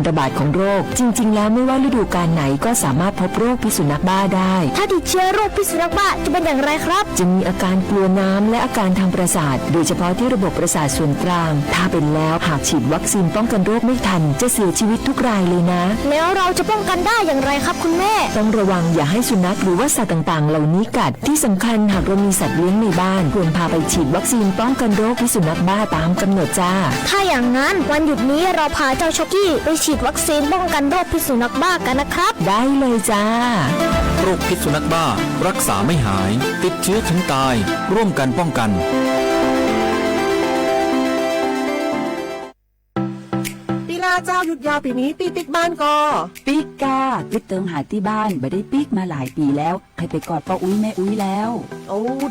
ระบาดของโรค จริงๆ แล้วไม่ว่าฤดูกาลไหนก็สามารถพบโรคพิษสุนัขบ้าได้ ถ้าติดเชื้อโรคพิษสุนัขบ้าจะเป็นอย่างไรครับ จะมีอาการกลัวน้ำและอาการทางประสาท โดยเฉพาะที่ระบบประสาทส่วนกลาง ถ้าเป็นแล้วหากฉีดวัคซีนป้องกันโรคไม่ทัน จะเสียชีวิตทุกรายเลยนะ แล้วเราจะป้องกันได้อย่างไรครับคุณแม่ ต้องระวังอย่าให้สุนัขหรือว่าสัตว์ต่างๆ เหล่านี้กัด ที่สำคัญหากเรามีสัตว์เลี้ยงในบ้าน ควรพาไปฉีดวัคซีนป้องกันโรคพิษสุนัขบ้าตามกำหนดจ้า ถ้าอย่างนั้นวันหยุดนี้เราพาเจ้าช็อกกี้ไปฉีดวัคซีนป้องกันโรคพิษสุนัขบ้ากันนะครับ ได้เลยจ้า โรคพิษสุนัขบ้า รักษาไม่หาย ติดเชื้อถึงตาย ร่วมกันป้องกัน Pij Laj, เจ้าหยุดยาวปีนี้ Pij pik ban kos? Pik kag, twb toom has tij ban, npaj dej pik mas lais pis lawm, qhia peb koj poj ub me ub lawm.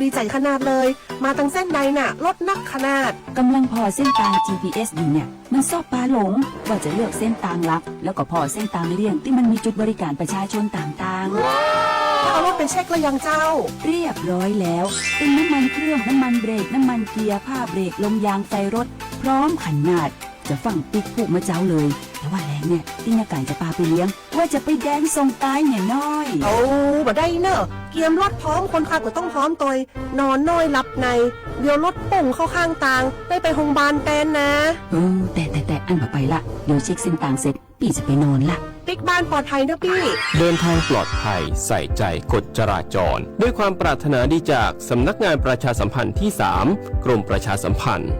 ดีใจขนาดเลย มาทางเส้นใดน่ะ รถนักขนาด กำลังผ่อเส้นทาง จีพีเอส อยู่เนี่ย มันชอบพาหลง ว่าจะเลือกเส้นทางลัด แล้วก็ผ่อเส้นทางเลี่ยงที่มันมีจุดบริการประชาชนต่างๆ เอารถไปเช็คแล้วยังเจ้า เรียบร้อยแล้ว เป็นน้ำมันเครื่อง น้ำมันเบรก น้ำมันเกียร์ ผ้าเบรก ลมยาง ไฟรถ พร้อมขนาด จะฟั่งปิ๊กผู้มาเจ้าเลย แต่ว่าแลงเนี่ย ที่นักไก่จะปาไปเลี้ยง ว่าจะไปแดนส่งตายเนี่ยน้อย เอาบ่ได้เนอะ เกียมรถพร้อม คนขับก็ต้องพร้อมตวย นอนน้อยหลับใน เดี๋ยวรถป่งเข้าข้างทาง ได้ไปโรงพยาบาลแทนนะ เออ แต่แต่แต่อันบ่ไปละ เดี๋ยวเช็คเส้นทางเสร็จ พี่จะไปนอนละ ปิ๊กบ้านปลอดภัยนะพี่ เดินทางปลอดภัย ใส่ใจกฎจราจร ด้วยความปรารถนาดีจากสำนักงานประชาสัมพันธ์ที่สาม กรมประชาสัมพันธ์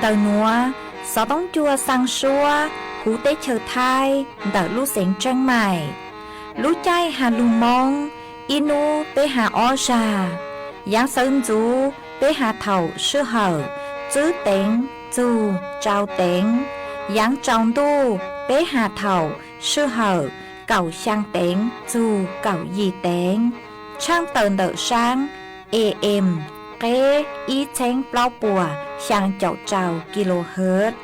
Ntawm nuav, xov tooj cua xaa suab huv teb chaws Thaib ntawm lub xeev Tsheej Maim. Lub caij has lug Moob, ib nub peb has ob zag. Yaav xawv ntxuv peb has thaum sij hawm tswb teev txug tsau teev. Yaav tsaus ntuj peb has thaum sij hawm kaum xyaa teev txug kaum yim teev. Tshaaj tawm ntawm saab A M qeb ib txheeb plaub puas xyaa caum rau kilohertz.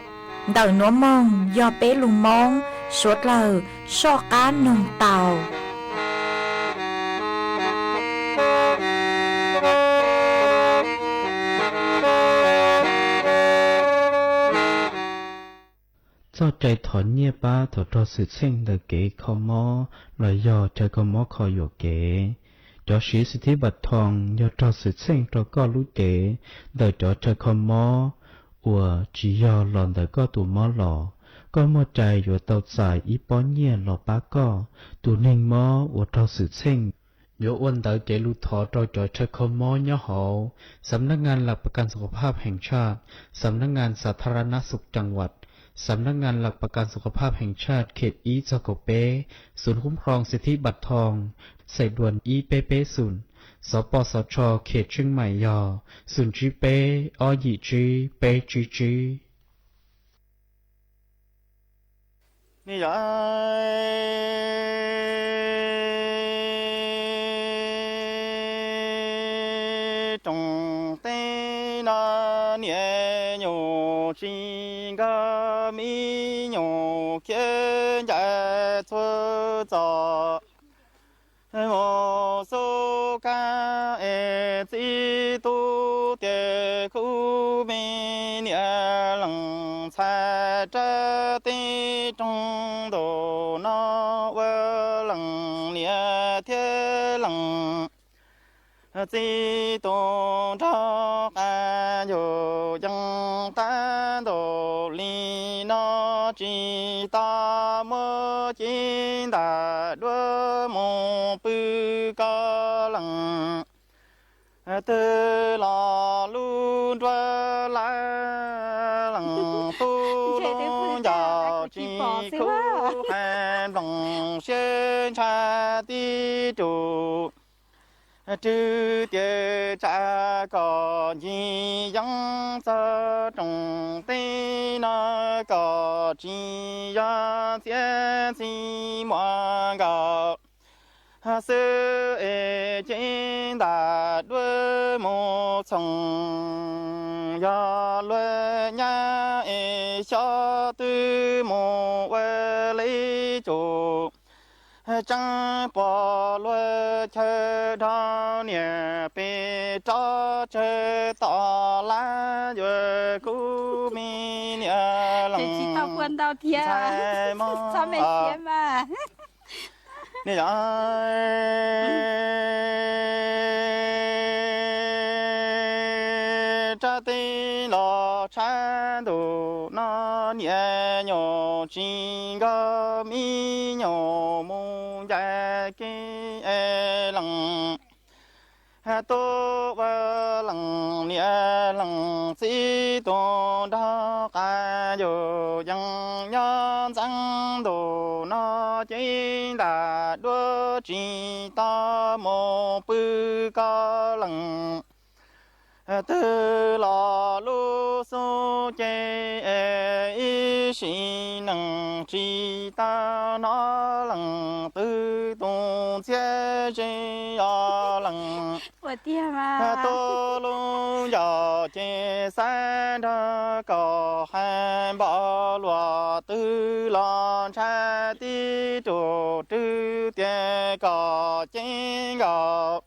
Ntawm nuav moog yog peb lug Moob suav dlawg soj qaab noog tau. Txoj cai thov nyiaj pab thaum raug xwm txheej ntawm kev kho mob los yog chaw kho mob kho yuam kev. Cov siv xim thib npam thoo yog raug xwm txheej rau koj lub cev ntawm cov chaw kho mob uas tsis yog los ntawm koj tus mob los. Koj muaj cai yuav tau txais ib pob nyiaj los pab koj, tus neeg mob uas raug xwm txheej yuav ua ntawv cev lus thov rau cov chaw kho mob nyob hauv Sำນັກງານຫຼັກປະກັນສຸຂະພາບແຫ່ງຊາດ, ສຳນັກງານສາທາລະນະສຸກຈັງຫວັດ, ສຳນັກງານຫຼັກປະກັນສຸຂະພາບແຫ່ງຊາດເຂດ ib ຊອກເກົາເປ້, ສູນຄຸ້ມຄອງສິດທິບັດທອງ, ສາຍດ່ວນ ib ເປ້ເປ້ສູນ, ສປສຊ ເຂດຊຽງໃໝ່ ยอ ศูนย์ tsib peb ob yim tsib peb tsib tsib. Roob teb no niam nyuj tsis nkag, me nyuam khiav ncaim txhua txom. Mus xub kab es txiv tub tias kuv me niam lees txhais rab teb roog ntuj no ua lees niam thiab lees txiv tub nrog qab yug yeej tab ntuj li no tsis tau muab ci ntam duab mus pw koj lees twg los lub nruab laj lees tub lub ncauj tsis khub hais nploos siab ntshai tib tug. Rwg tias tsam kom ncig yeeb txog rooj teb no kom tsis yog txiav txim muaj nkaus xwb es ci ntam duab mus txhoov. Yog luag nyab es xyov twb mus ua li cas. tseeb puas luag chaw dhau niam pem rov tsawg tom lab yuav kuv me niam leej ntxhais mog. Niam yog rab teb los tshav ntuj no, niam nyuam tsis nkaug me nyuam mus ncaim kev leej. Tuaj ua leej niam leej txiv tus nraug qab yus yees nyob ntxeev ntuj no, ces ntam duab tsis tau mus pw koj leej twg los lub xub ces ib sim neej tsis tau hnov leej twg tus ntxhiab ze os leej. Tuaj lub ncauj ces xav nrog koj hais npaum luaj twg los ntshai tib tug rwg tias koj ceeb nkaus.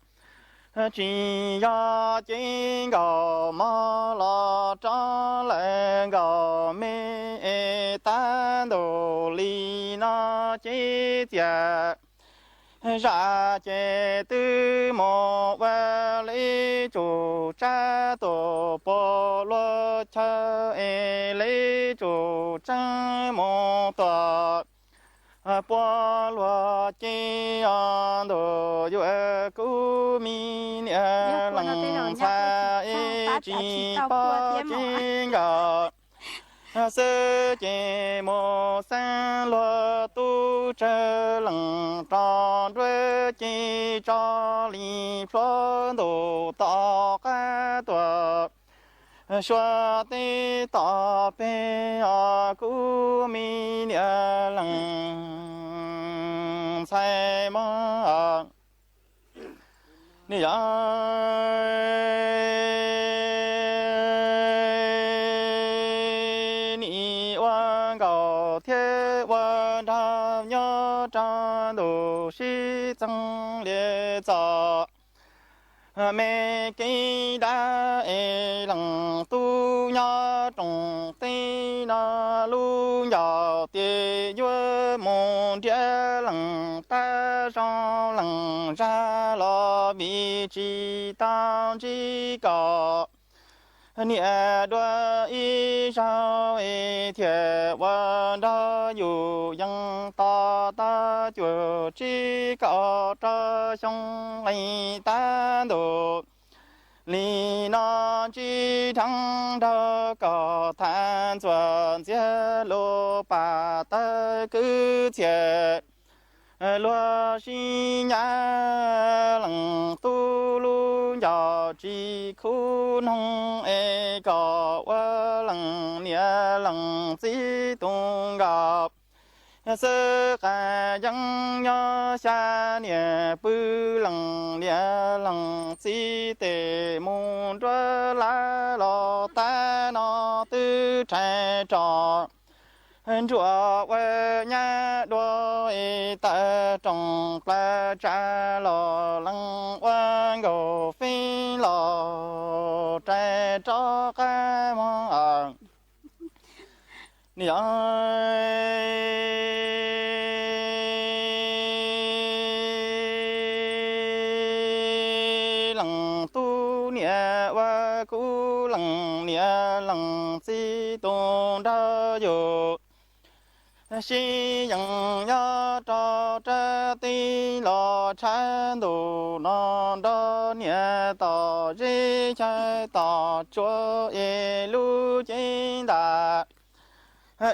Tsis yog ceeb nkaus mog los rov lawm nkaus me es tab ntus li no ces txias zam ces twb mus ua li tsum tsab tuaj puag luag chaw es li tsum tseeb mus tuaj puag luag ces os ntuj yuav kuv me niam leej ntxhais es tsis pom ceeb nkaus xwb ces mus xeeb luag tub tsawg leej rau nruab ces tso li plhuav ntuj tom qab tuaj suav teb tom peg os kuv me niam leej ntxhais mog. Niam yog nim ua nkaus thiab ua nraug nyob rau ntuj sib txeeb li txoj me kev dab es leej tub nyob rooj teb no lub ncauj tias yuav mus nrhiav leej tab zoo leej zag los vim tsis tau ntsib koj niam dua ib zaug es thiaj ua nrog yus yees tos tau cuaj tsib kaum rau xyoo li tab ntus li no ntsib dheev nrog koj tham ntxuag ntxiag lus pam tawg kwv txhiaj luag sib nyab leej tub lub ncauj tsis khuv noog es koj ua leej niam leej txiv tus nkaus xwb qas yeeb nyob xya niam pw leej niam leej txiv tes mus nruab lab los tab no twb rhais rau nruab ua nyab dua es tawm rooj plaws tsa los leej ua nkaus feeb los rais rov qab mog. Niam yog leej tub niam ua kuv leej niam leej txiv tus nraug yus sib yees nyob rau rab teb los tshav ntuj no nrog niam tom zeb chaw tom tsuas es lub cev ntam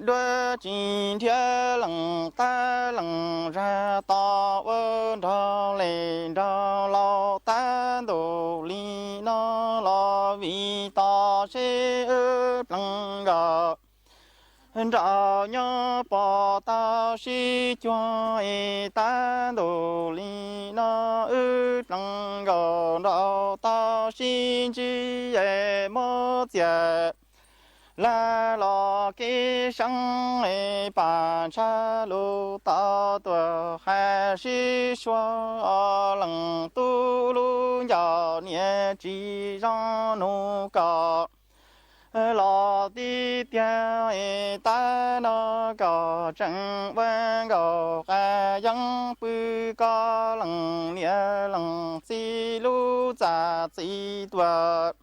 duab tsis nrhiav leej tab leej zag tos ua nraug li nraug laus tab ntuj li no los vim tos seb wb plees nkaus nraug nyob pom tau sib cuag es tab ntuj li no wb plees nkaus nraug tau sib ntsib es muab txias Laj los kev seeb pam ntshav lug tau tuag, hais sib suav leej tub lub ncauj niam tsis zoo nug koj los tib tiag. Tab no koj tseem ua nkauj qas yeeb pw koj leej niam leej txiv lub txaj txiv tuam.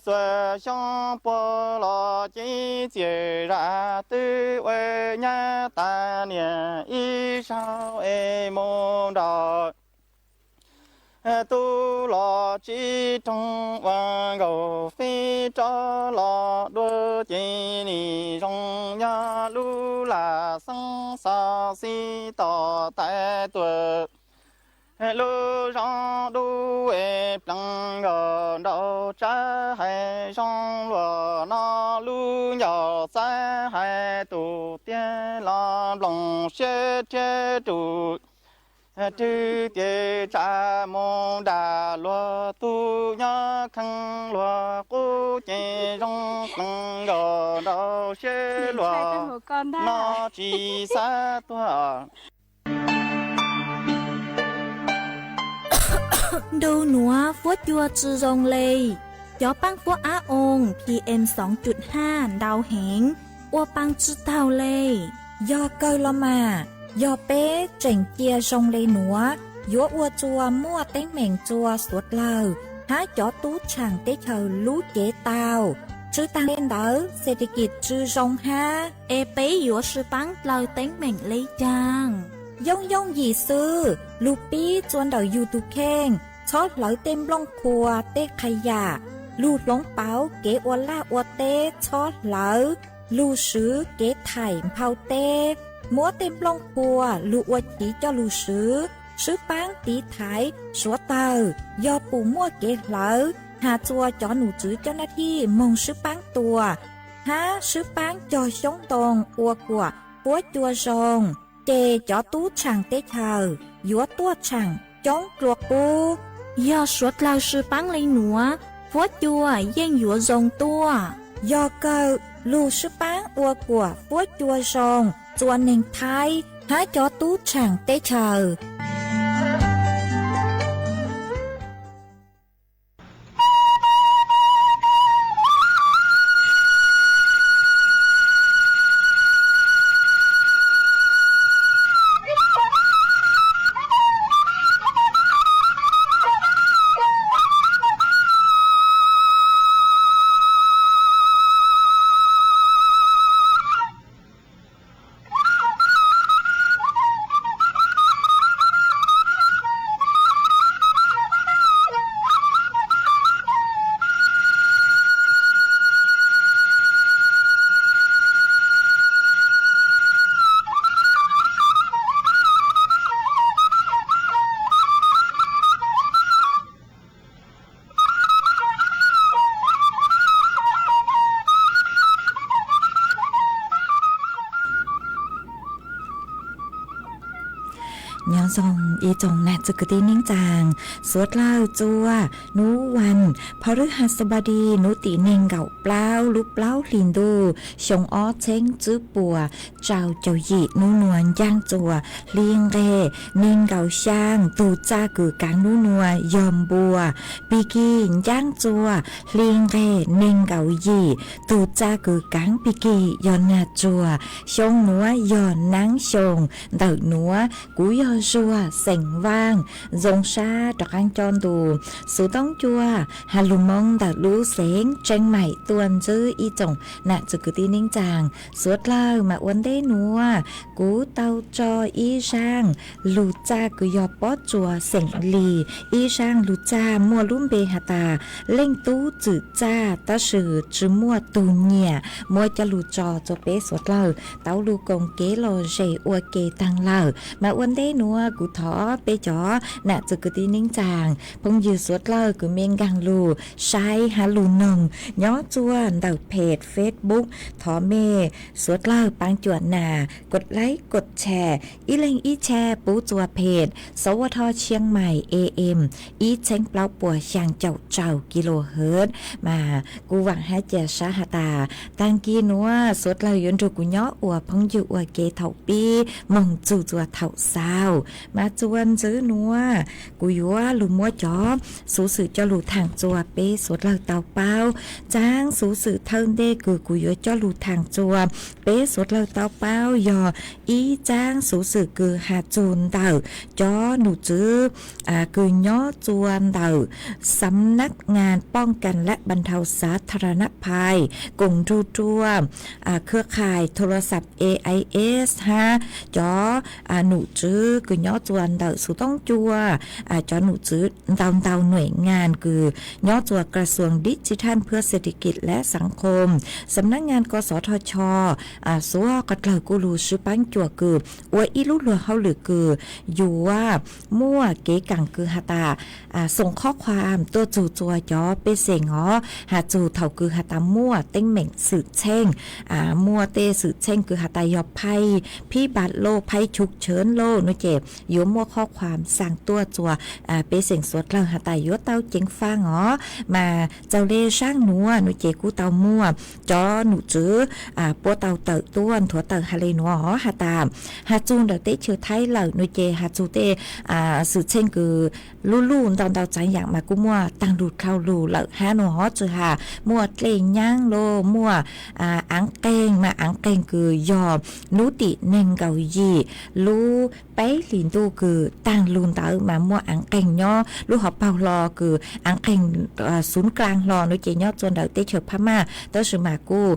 Xuas xyoob puag los cev txiaj zam twb ua nyab tas niam ib zaug es mus nrog tub los tsib roog ua nkauj fib rov los dua ces nim zoo nyob lub lam xeeb xov xib tos tais tuam. Lub zos dub es plees nkaus nraum tsab hais zoo luag no lub ncauj xav hais tus tiag los nplooj siab rhiab rus rwg tias tsa mus dag luag tug nyob kheej luag qub ces zoo plees nkaus nraum siab luag no tsis xav tuag. Ntu nuav fuab cua tsi zoo le, cov paab fuab ab oo P M xoov cuj haj ntau heev, ua paa tsi taug le. Yog kawg los mas, yog peb tseem cia zoo le nuav, yuav ua txuas muaj teeb meem txua suav dlawg hab cov tub tshaam teb chaws lub cev tau. Tsi taag le ntawd, xes tes kis tsi zoo hab. Es peb yuav sib paab dlaws teeb meem le caag? Yooj yooj yim xwb, lug pib txua ntawm yug tug kheej, txhob hlawv tej nplooj qhuav tej qha yam, lug hloov pauv kev ua laj ua teb txhob hlawv, lug swv kev thaim nphau teb, muab tej nplooj qhuav lug ua chiv coj lug swv, sib paab tiv thaiv suav dlawg, yog pum muaj kev hlawv, has txua cov num tswv coj nab thij moog sib paab tua, hab sib paab cog xyoob ntoo ua kuam fuab cua zoo, ces cov tub tshaam teb chaws yuav tuaj tshaam coob dlua qub. Yog suav dlawg sib paab le nuav, fuab cua yeej yuav zoo tuaj. Yog kawg, lug sib paab ua kuam fuab cua zoo txua neeg Thaib hab cov tub tshaam teb chaws. Nyob zoo ib tsoom nam txiv kwv tij neej tsaa, suav dlawg txua nub vas, phau rwb has xab npab di nub tim neeg nkaum plaub lub plaub hlis ntuj xyoo ob txheeb tswb puas rau caum yim nub nua ncaaj txua hli nqeg neeg nkaum xyaa, tug txaj kws kaav nub nua yog npua. Pig kig ncaaj txua hli nqeg neeg nkaum yim, tug txaj kws kaav pig kig yog nag tsuag. Xyoo nuav yog naab xyoo ntawm nuav, kuv yog Zuag xeem Vaaj, zoo sab rov qaab cob ntu xuv toob cua has lug moo ntawm lub xeev Tseeb Maim tuaj ntsib ib tsoom nam txiv kwv tij neej tsaa. Suav dlawg mas ua ntej nuav kuv tau tso ib zaaj lug txaj kws yog pob tsuas xeem Lis, ib zaaj lug txaj muaj lub npe has tas Leej Tub Txwm Txaj, tab sis tsi muaj tug nyiam, muab coj lug tso rua peb suav dlawg tau lug koom kev lom zem ua ke taag lawm. Mas ua ntej nuav Muab kuv thov peb cov nam txiv kwv tij neej tsaa, phooj ywg suav dlawg kws mej nkaag lug saib hab lug noog nyob txuas ntawm peg Facebook, thov mej suav dlawg paab cuam nas kod like kod share, ib leeg ib share pub txuas peg Sawv Tho Chiang Mai A M ib txheeb plaub puas xyaa caum rau kilohertz. Mas kuv vaam hab ca sab has tas taag kis nuav suav dlawg yuav nrug kuv nyob ua phooj ywg ua ke thaum pib moog txug txuas thaum xaus. Mas txuas ntxiv nuav kuv yuav lug muab cov xuv xwm coj lug thaam txuas peb suav dlawg tau paub. Tsaab xuv xwm thawj ntej kws kuv yuav coj lug thaam txuas peb suav dlawg tau paub yog ib tsaab xuv xwm kws has txug ntawm cov num tswv kws nyob txuas ntawm สำนักงานป้องกันและบรรเทาสาธารณภัย koom nrug rua เครือข่ายโทรศัพท์ A I S hab cov num tswv kws nyob txuas ntawm xuv toob cua, cov num tswv ntau ntau หน่วยงาน kws nyob txuas กระทรวงดิจิทัลเพื่อเศรษฐกิจและสังคม สำนักงาน กสทช xuav qhov dlawg kuj lug sib paab cuam kws ua ib lub luag hauj lwm kws yuav muaj kev kaam kws has tas xoom qhob khuam tuaj txug txuas cov pej xeem os, has txug thaum kws has tas muaj teeb meem xwm txheej, muaj tej xwm txheej kws has tas yog phaj phib npa loj, phaj chuk chawv loj nuav ces yuav muaj qhob khuam xaa tuaj txuas pej xeem suav dlawg has tas yuav tau ceev faj os. Mas txaus le saab nuav nuav ces kuj tau muaj cov num tswv puab tau tawm tuaj nthuav tawm has le nuav os has tas has txug ntawm teb chaws Thaib lawm nuav ces has txug tej xwm txheej kws luj luj ntau ntau tsav yaam mas kuj muaj taag lug dlhau lug lawm hab nuav os. Tsi has muaj dlej nyaab loj, muaj aav qeeg, mas aav qeeg kws yog nub tim neeg nkaus yim lub peb hlis ntuj kws taag lug ntawd mas muaj aav qeeg nyob lub hauv paug hlo kws aav qeeg xuv dlaag hlo nuav ces nyob txuas ntawm teb chaws Phab Maj, tab sis mas kuj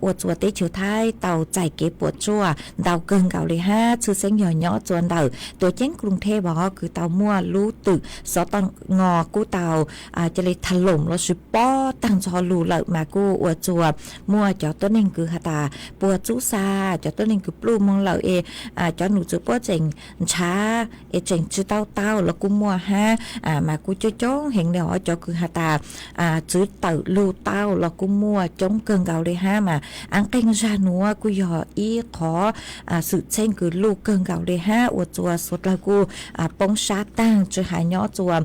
ua txuas teb chaws Thaib tau txais kev puam tsuaj ntau kawg nkaus le hab tshwj xeeb yog nyob txuas ntawm tuam ceeb Kruv Theb os kws tau muaj lub twm xov tooj ngo kuj tau ca le tha loom lossis pob taag nrho lug lawm mas kuj ua txuas muaj cov tuab neeg kws has tas puag txub xa, cov tuab neeg kws pluj moog lawm es cov num tswv puab tseem ntshav es tseem tsi tau tau los kuj muaj hab. Mas kuj coob coob heev le os cov kws has tas tswv tawm lug tau los kuj muaj coob kawg nkaus le hab. Mas aav qeeg zag nuav kuj yog ib qhov xwm txheej kws luj kawg nkaus le hab ua txuas suav dlawg kuj poob sab taag, tsi has nyob txuas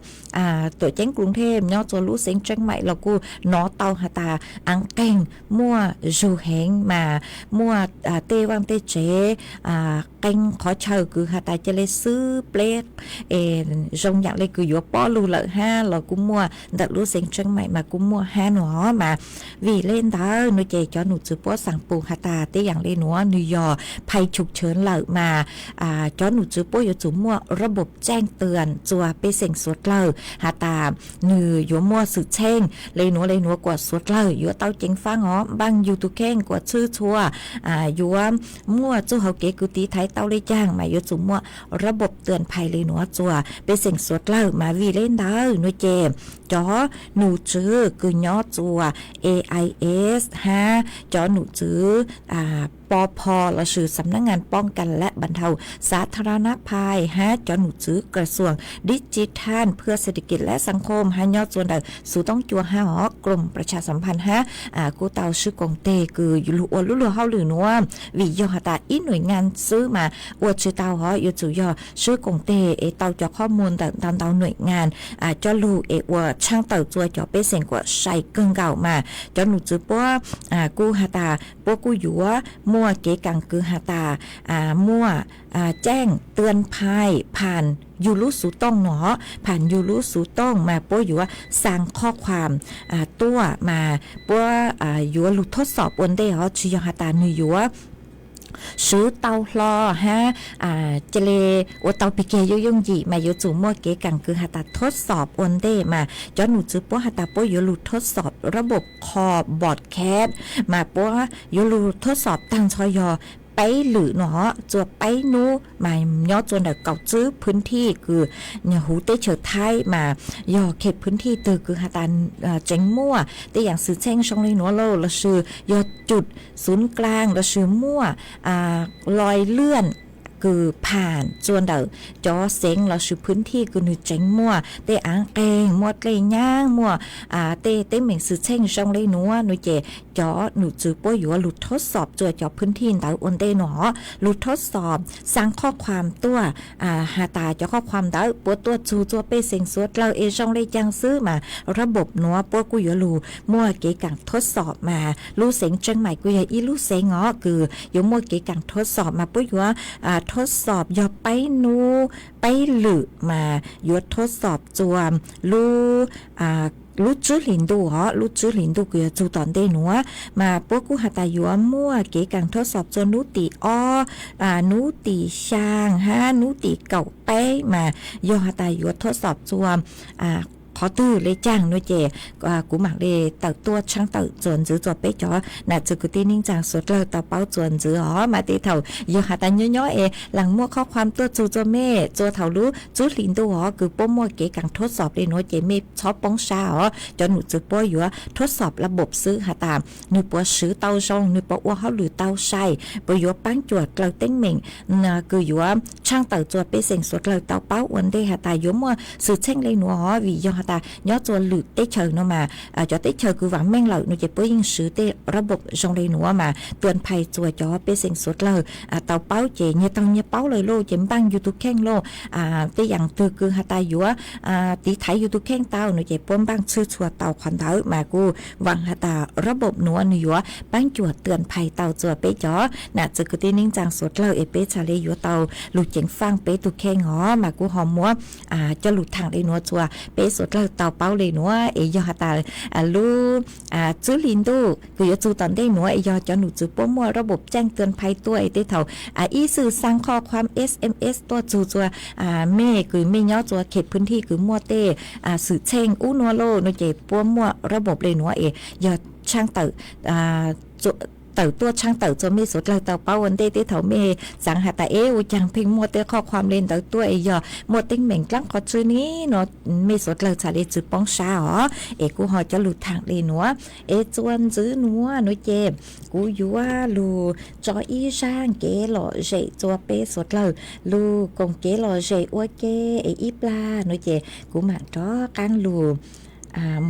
tuam ceeb Kruv Theb, nyob txuas lub xeev Tseeb Maim los kuj nov tau has tas aav qeeg muaj zug heev mas muaj tej vaaj tej tsev, qee qhov chaw kws has tas ca le xwb pleb es zoo yaam le kws yuav pob lug lawm hab los kuj muaj ntawm lub xeev Tseeb Maim mas kuj muaj hab nuav os. Mas vim le ntawd nuav ces cov num tswv puab xaa pum has tas tej yaam le nuav nwg yog phaj chuk chawv lawm mas cov num tswv puab yuav tsum muaj ระบบแจ้งเตือน txuas pej xeem suav dlawg has tas nwg yuav muaj xwm txheej le nuav le nuav kuas suav dlawg yuav tau ceev faj os, npaaj yug tug kheej kuas tshwj txhua, yuav muaj txuj hauv kev kws tiv thaiv tau le caag mas yuav tsum muaj ระบบเตือนภัย le nuav txuas pej xeem suav dlawg. Mas vim le ntawd nuav ces cov num tswv kws nyob txuas A I S hab cov num tswv ปภ lossis สำนักงานป้องกันและบรรเทาสาธารณภัย hab cov num tswv กระทรวงดิจิทัลเพื่อเศรษฐกิจและสังคม hab nyob txuas ntawm xuv toob cua hab os กรมประชาสัมพันธ์ hab kuj tau sib koom teg kws lug ua lub luag hauj lwm nuav. Vim yog has tas ib หน่วยงาน xwb mas ua tsi tau os, yuav tsum yog sib koom teg es tau cov qhob muag ntawm ntau ntau หน่วยงาน coj lug es ua tshaaj tawm txuas cov pej xeem kuas sai kawg nkaus mas cov num tswv puab kuj has tas puab kuj yuav muaj kev kaam kws has tas muaj แจ้งเตือนภัย pham yug lub xuv tooj nuav, pham yug lub xuv tooj mas puab yuav xaa qhob khuam tuaj mas puab yuav lug ทดสอบ ua ntej os, tsi yog has tas nwg yuav swv tau hlo hab ca le ua tau pig kag yooj yooj yim mas yuav tsum muaj kev kaam kws has tas ทดสอบ ua ntej mas cov num tswv puab has tas puab yuav lug ทดสอบ ระบบคอม บอดแคสต์ mas puab yuav lug ทดสอบ taag nrho yog peb lwm nuav, txuas peb nub mas nyob txuas ntawm kaum tsib พื้นที่ kws huv teb chaws Thaib mas yog เขตพื้นที่ twg kws has tas tseem muaj tej yaam xwm txheej zoo le nuav lauj, lossis yog จุดศูนย์กลาง lossis muaj รอยเลื่อน kws pham txua ntawm cov xeev lossis phwv thij kws nwg tseev muaj tej aav qeeg, muaj dlej nyaab, muaj tej teeb meem xwm txheej zoo le nuav no ces cov nom tswv puab yuav lug thob xob txua cov phwv thij ntawd ua ntej no. Lug thob xob xaa qhob khuam tuaj, has tas cov qhob khuam ntawd puab tuaj txug txua pej xeem suav dlawg es zoo le caag xwb mas rab npob nuav puab kuj yuav lug muaj kev kaam thob xob mas lub xeev Tseeb Mais kuj yog ib lub xeev os kws yuav muaj kev kaam thob xob mas puab yuav thob xob yog peb nub peb lwm mas yuav thob xob txua lub lub tswb hlis ntuj os, lub tswb hlis ntuj kws yuav txug tom ntej nuav mas puab kuj has tas yuav muaj kev kaam thob xob txua nub tim ob, nub tim xyaa hab nub tim kaum peb mas yog has tas yuav thob xob txua qhov twg le caag no ces kuv maam le tawm tuaj tshaab tawm txuas ntxiv txua peb cov nam txiv kwv tij neej tsaa suav dlawg tau paub txuas ntxiv os. Mas tej thaum yog has tas nyob nyob es laas muaj qhob khuam tuaj txug txua mej txua thaum lub tswb hlis ntuj os kws puab muaj kev kaam thob xob le nuav ces mej txhob poob sab os, cov nom tswv puab yuav thob xob lab npob xwb has tas nwg puas swv tau zoo, nwg puas ua hauj lwm tau sai, puas yuav paab cuam dlawg teeb meem kws yuav tshaab tawm txua pej xeem suav dlawg tau paub ua ntej has tas yuav muaj xwm txheej le nuav os. Vim yog has tas nyob txua lwm teb chaws no mas cov teb chaws kws vaam meej lawm no ces puab yeej swv tej rab npob zoo le nuav mas tuam phais txua cov pej xeem suav dlawg tau paub ces nyias taug nyias paub lawm lauj ces npaaj yug tug kheej lauj. Tej yaam twg kws has tas yuav tiv thaiv yug tug kheej tau no ces puab npaaj tshwj txhua tau qhov ntawd mas kuj vaam has tas rab npob nuav nwg yuav paab cuam tuam phais tau txua peb cov nam txiv kwv tij neej tsaa suav dlawg es peb txhad le yuav tau lug ceev faaj peb tug kheej os. Mas kuj ho muab coj lug thaam le nuav txua peb suav dlawg tau paub le nuav es yog has tas lub tswb hlis ntuj kws yuav txug tom ntej nuav es yog cov nom tswv puab muaj rab npob caaj tuam phais tuaj es tej thaum ib xwm xaa qhob khuam S M S tuaj txug txua mej kws mej nyob txua khem phwv thij kws muaj tej xwm txheej ub nuav lauj no ces puab muaj rab npob le nuav es yog tshaab tawm tawm tuaj tshaab tawm txua mej suav dlawg tau paub ua ntej. Tej thaum mej xaav has tas es ua caag pheej muaj tej qhob khuam le ntawd tuaj es yog muaj teeb meem dlaab qhov twg ne no mej suav dlawg txhad le tsi poob sab os. Es kuj ho coj lug thaam le nuav es txua ntxiv nuav no ces kuv yuav lug tso ib zaaj kev lom zem txua peb suav dlawg, lug koom kev lom zem ua ke es ib plag no ces kuv maam rov qaab lug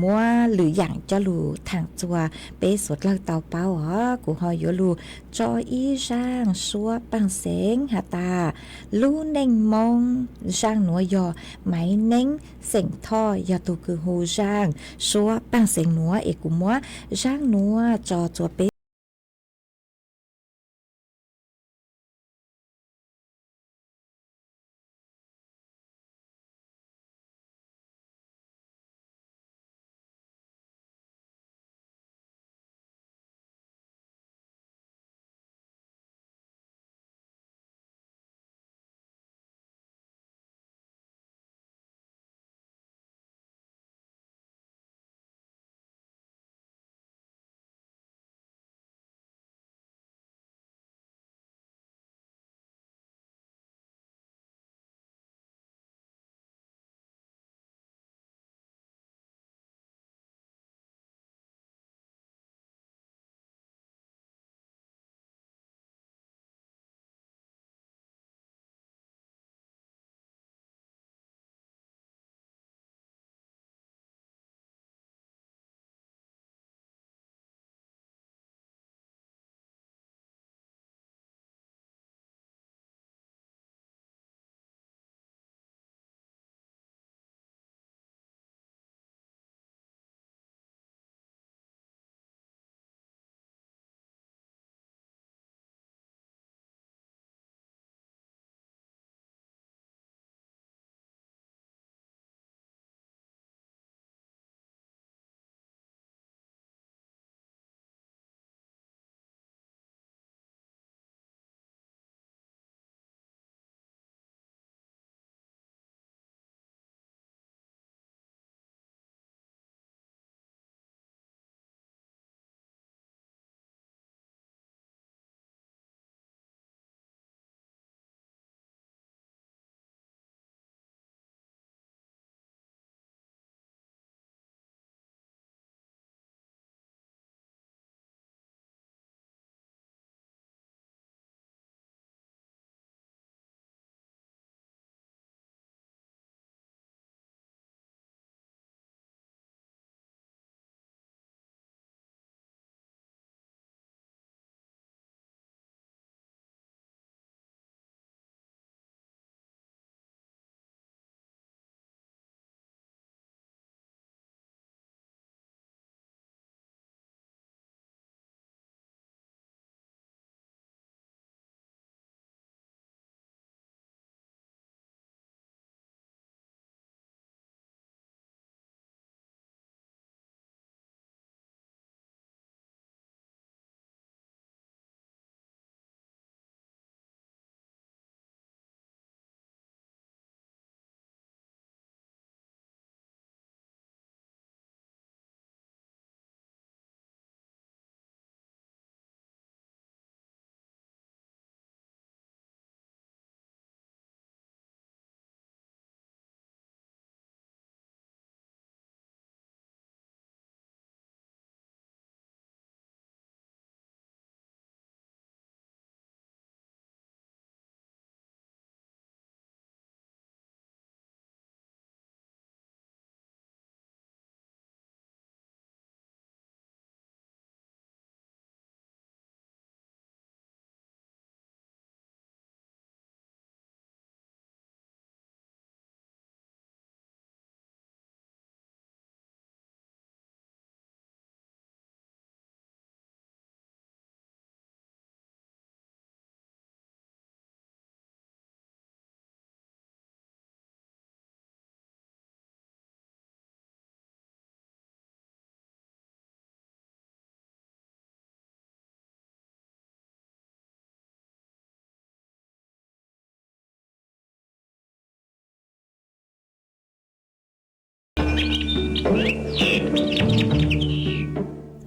muab lwm yaam coj lug thaam txua peb suav dlawg tau paub os. Kuv ho yuav lug tso ib zaaj suab paaj xeev has tas lub neej Moob, zaaj nuav yog Maiv Neeb xeem Thoj yog tug kws hu zaaj suab paaj xeev nuav es kuv muab zaaj nuav tso txua peb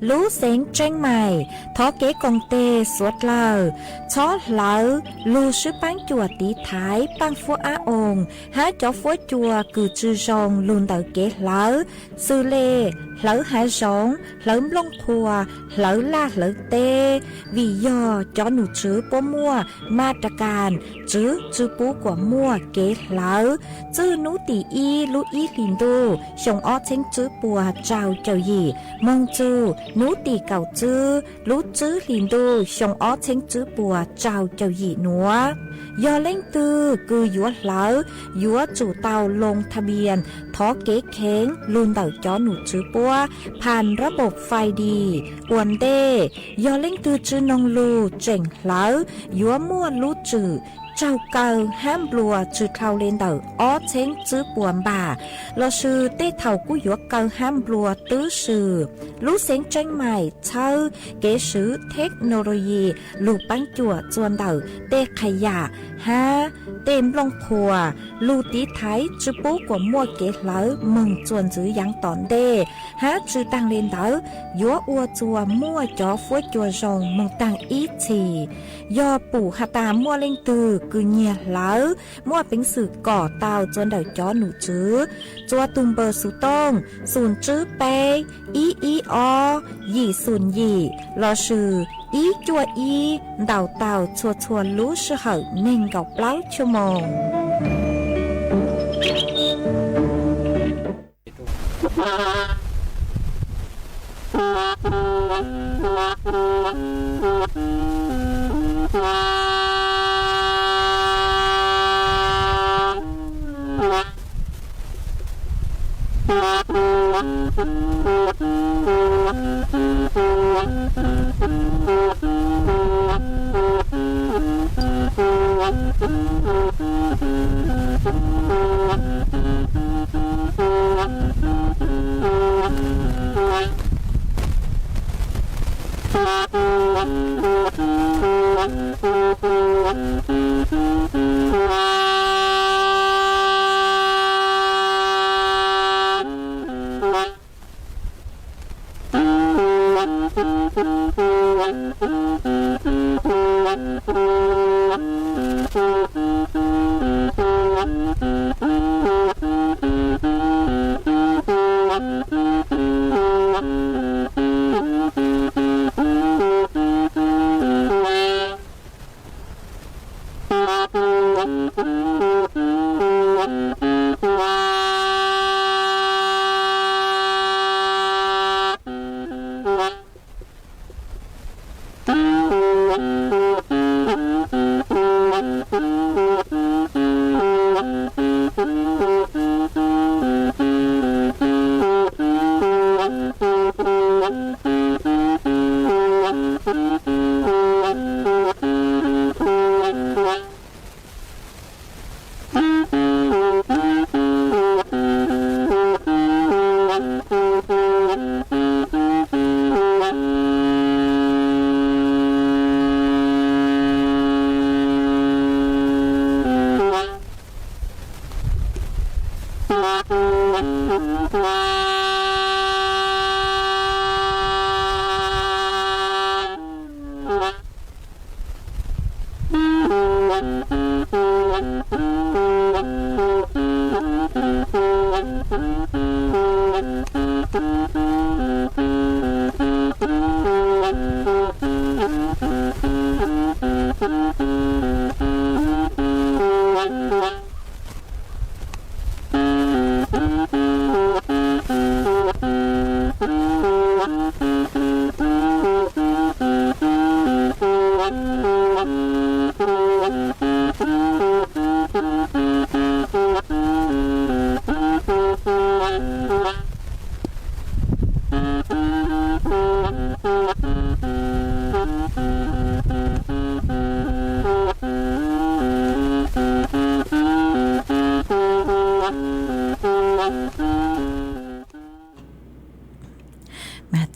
Lub xeev Tseeb Maim thov kev koom tes suav dlawg txhob hlawv lug swb paab cuam tiv thaiv Paaj Fuab Ab Oo hab cov fuab cua kws tsi zoo lug ntawm kev hlawv, xws le hlawv hav zoov, hlawv nplooj qhuav, hlawv laj hlawv teb, vim yog cov num tswv puab muaj ma ra kas tswv tsi pub kuam muaj kev hlawv. Txwj nub tim ib lub ib hlis ntuj xyoo ob txheeb tswb puas rau caum yim moog txug nub tim kaum tswb lub tswb hlis ntuj xyoo ob txheeb tswb puas rau caum yim nuav. Yog leej twg kws yuav hlawv, yuav tsum tau loo tha npias thov kev kheev lug ntawm cov num tswv puab phas rab npaum fais dis ua ntej. Yog leej twg tsi noog lug tseem hlawv, yuav muaj lub tswm raug kaw hab nplua tsi dhau le ntawm ob txheeb tswb puas npam, lossis tej thaum kuj yuav kaw hab nplua twb swm. Lub xeev Tseeb Maim txhawb kev swv theknoloyi lug paab cuam txuas ntawm tej qhas yam hab tej nplooj qhuas lug tiv thaiv tsi pub kuam muaj kev hlawv moog txuas ntxiv yaav tom ntej, hab tsi taag le ntawd yuav ua txuas muaj cov fuab cua zoo moog taag ib txhis. Yog pum has tas muaj leej twg kws nyiag hlawv, muaj peev xwm kom tau txuas ntawm cov num tswv txuas tug npawb xuv tooj xum tswb peb ib ib ob yim xum yim lossis ib cuaj ib ntaus tau txhua txhua lub sij hawm neeg nkaum plaub chua moos.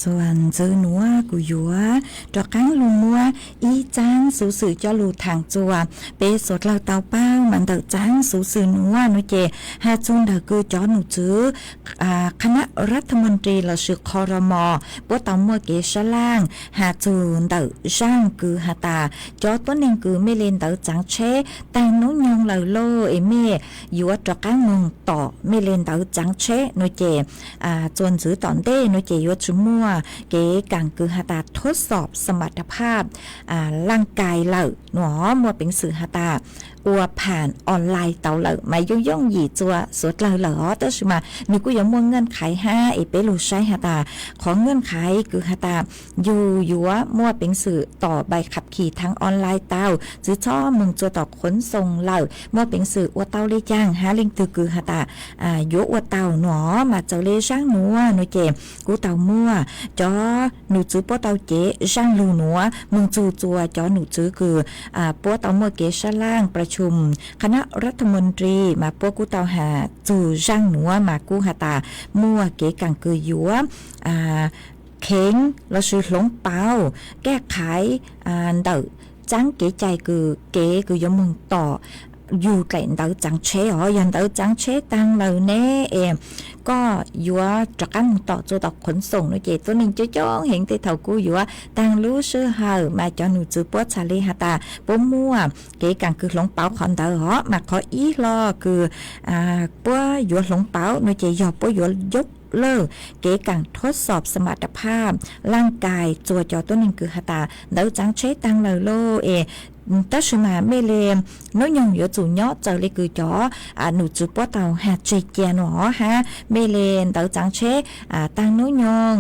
Txuas ntxwv nuav kuv yuav rov qaab lug muab ib txaab xuv xwm coj lug thaam txug peb suav dlawg tau paub mas ntawm txaab xuv xwm nuav nuav ces has txug ntawm kws cov num tswv คณะรัฐมนตรี lossis qhov ro mos puab tau muaj kev sab laaj has txug ntawm zaaj kws has tas cov tuab neeg kws mej le ntawv tsaav tsheb taag noob nyoog lawm lauj es mej yuav rov qaab moog tom mej le ntawv tsaav tsheb nuav ces txuas ntxwv tom ntej nuav ces yuav tsi muaj kev kaam kws has tas ทดสอบสมรรถภาพร่างกาย lawm nuav, muaj peev xwm has tas ua ผ่านออนไลน์ tau lawm mas yooj yooj yim txug suav dlawg lawm os. Tab sis mas nwg kuj yuav muaj เงื่อนไข hab es peb lug saib has tas qhov เงื่อนไข kws has tas yug yuav muaj peev xwm tom ใบขับขี่ ทางออนไลน์ tau, tsi txhob moog txug tom ขนส่ง lawm, muaj peev xwm ua tau le caag hab leej twg kws has tas yuav ua tau nuav mas txawm le zaaj nuav nuav ces kuj tau muaj cov num tswv puab tau cev zaaj lug nuav moog txug txuas cov num tswv kws puab tau muaj kev sab laaj ประชุมคณะรัฐมนตรี mas puab kuj tau has txug zaaj nuav mas kuj has tas muaj kev kaam kws yuav kheev lossis hloov pauv kaj qhaiv ntawm txaab kev cai kws kev kws yuav moog tom yug dlaim ntawv tsaav tsheb os. Yog ntawv tsaav tsheb taag lawm ne es koj yuav rov qaab moog tom txug tom ขนส่ง nuav ces tuab neeg coob coob heev tej thaum kuj yuav taag lub sij hawm mas cov num tswv puab txhad le has tas puab muaj kev kaam kws hloov pauv qhov ntawd os. Mas qhov ib hlo kws puab yuav hloov pauv nuav ces yog puab yuav ยกเลิก kev kaam ทดสอบสมรรถภาพร่างกาย txuas cov tuab neeg kws has tas ntawv tsaav tsheb taag lawm lauj es tab sis mas mej le noob nyoog yuav tsum nyob txawm le kws cov num tswv puab tau has tseg cia nuav hab mej le ntawv tsaav tsheb taag noob nyoog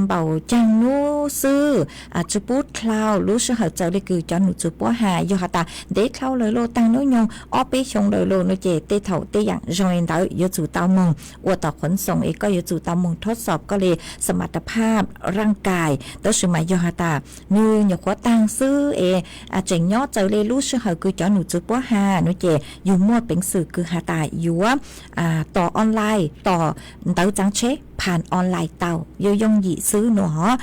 npaum caag nub xwb tsi pub dlhau lub sij hawm txawm le kws cov num tswv puab has. Yog has tas ntev dlhau lawm lauj, taag noob nyoog ob peb xyoo lawm lauj nuav ces tej thaum tej yaam zoo le ntawd yuav tsum tau moog ua tom ขนส่ง es koj yuav tsum tau moog ทดสอบ koj le สมรรถภาพร่างกาย. Tab sis mas yog has tas nwg nyuam qhuav taag xwb es tseem nyob txawm le lub sij hawm kws cov num tswv puab has nuav ces yug muaj peev xwm kws has tas yuav tos online, tos ntawv tsaav tsheb ผ่านออนไลน์ tau, yooj yooj yim xwb nuav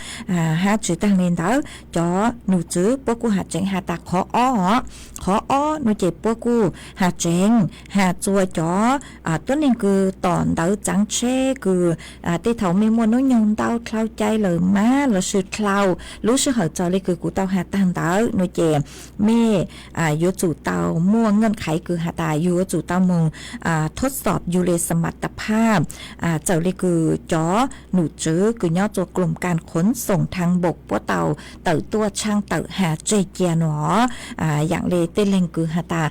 hab tsi taag le ntawd cov num tswv puab kuj has tseev has tas qhov ob os, qhov ob nuav ces puab kuj has tseev has txuas cov tuab neeg kws tom ntawv tsaav tsheb kws tej thaum mej muaj noob nyoog ntau dlhau cai lawm mas lossis dlhau lub sij hawm txawm le kws kuv tau has taag ntawd nuav ces mej yuav tsum tau muaj เงื่อนไข kws has tas yug yuav tsum tau moog ทดสอบ yug le สมรรถภาพ txawm le kws cov num tswv kws nyob txuas กรมการขนส่งทางบก puab tau tawm tuaj tshaaj tawm has tseg cia nuav. Yaam le tej leeg kws has tas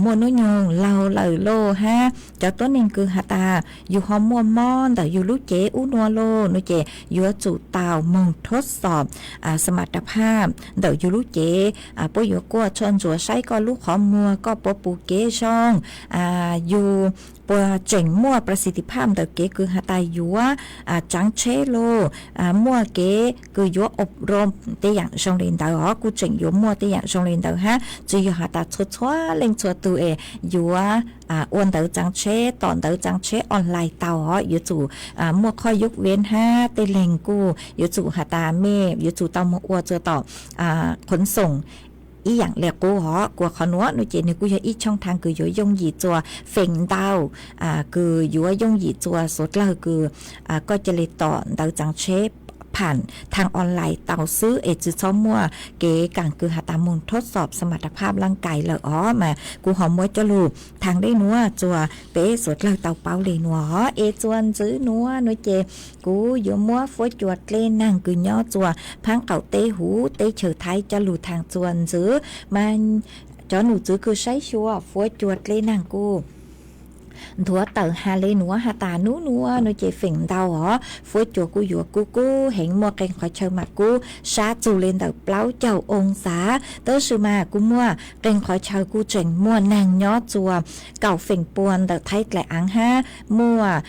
muaj noob nyoog laug lawm lauj hab cov tuab neeg kws has tas yug ho muaj mob ntawm yug lub cev ub nuav lauj nuav ces yuav tsum tau moog ทดสอบ สมรรถภาพ ntawm yug lub cev. Puab yuav kuaj tsho ntsuav saib koj lub qhov muag koj puas pum kev zoo, yug puas tseem muaj ประสิทธิภาพ ntawm kev kws has tas yuav tsaav tsheb lauj, muaj kev kws yuav อบรม tej yaam zoo le ntawd os. Kuj tseem yuav muaj tej yaam zoo le ntawd hab tsi yog has tas txhua txhua leej txhua tug es yuav ua ntawv tsaav tsheb, tom ntawv tsaav tsheb online tau os. Yuav tsum muaj qhov ยกเว้น hab tej leeg kuj yuav tsum has tas mej yuav tsum tau moog ua txuas tom ขนส่ง ib yaam le qub os. Kuas qhov nuav nuav ces nwg kuj yog ib ช่องทาง kws yuav yooj yim txuas feem ntau, kws yuav yooj yim txuas suav dlawg kws koj ca le tom ntawv tsaav tsheb ผ่านทางออนไลน์ tau xwb es tsi txhob muaj kev kaam kws has tas moog ทดสอบสมรรถภาพร่างกาย lawm os. Mas kuv ho muab coj lug thaam le nuav txuas peb suav dlawg tau paub le nuav os. Es txuas ntxwv nuav nuav ces kuv yuav muab fuab cua dlej naag kws nyob txuas phaab qaum teb huv teb chaws Thaib coj lug thaam txuas ntxwv. Mas cov num tswv kws saib xyuas fuab cua dlej naag kuj nthuav tawm has le nuav has tas nub nuav nuav ces feem ntau os fuab cua kuj yuav kub kub heev, muaj qee qhov chaw mas kub sab txug le ntawm plaub caug oo xav. Tab sis mas kuj muaj qee qhov chaw kuj tseem muaj naag nyob txuas kaum feem pua ntawm Thaib dlaim aav hab muaj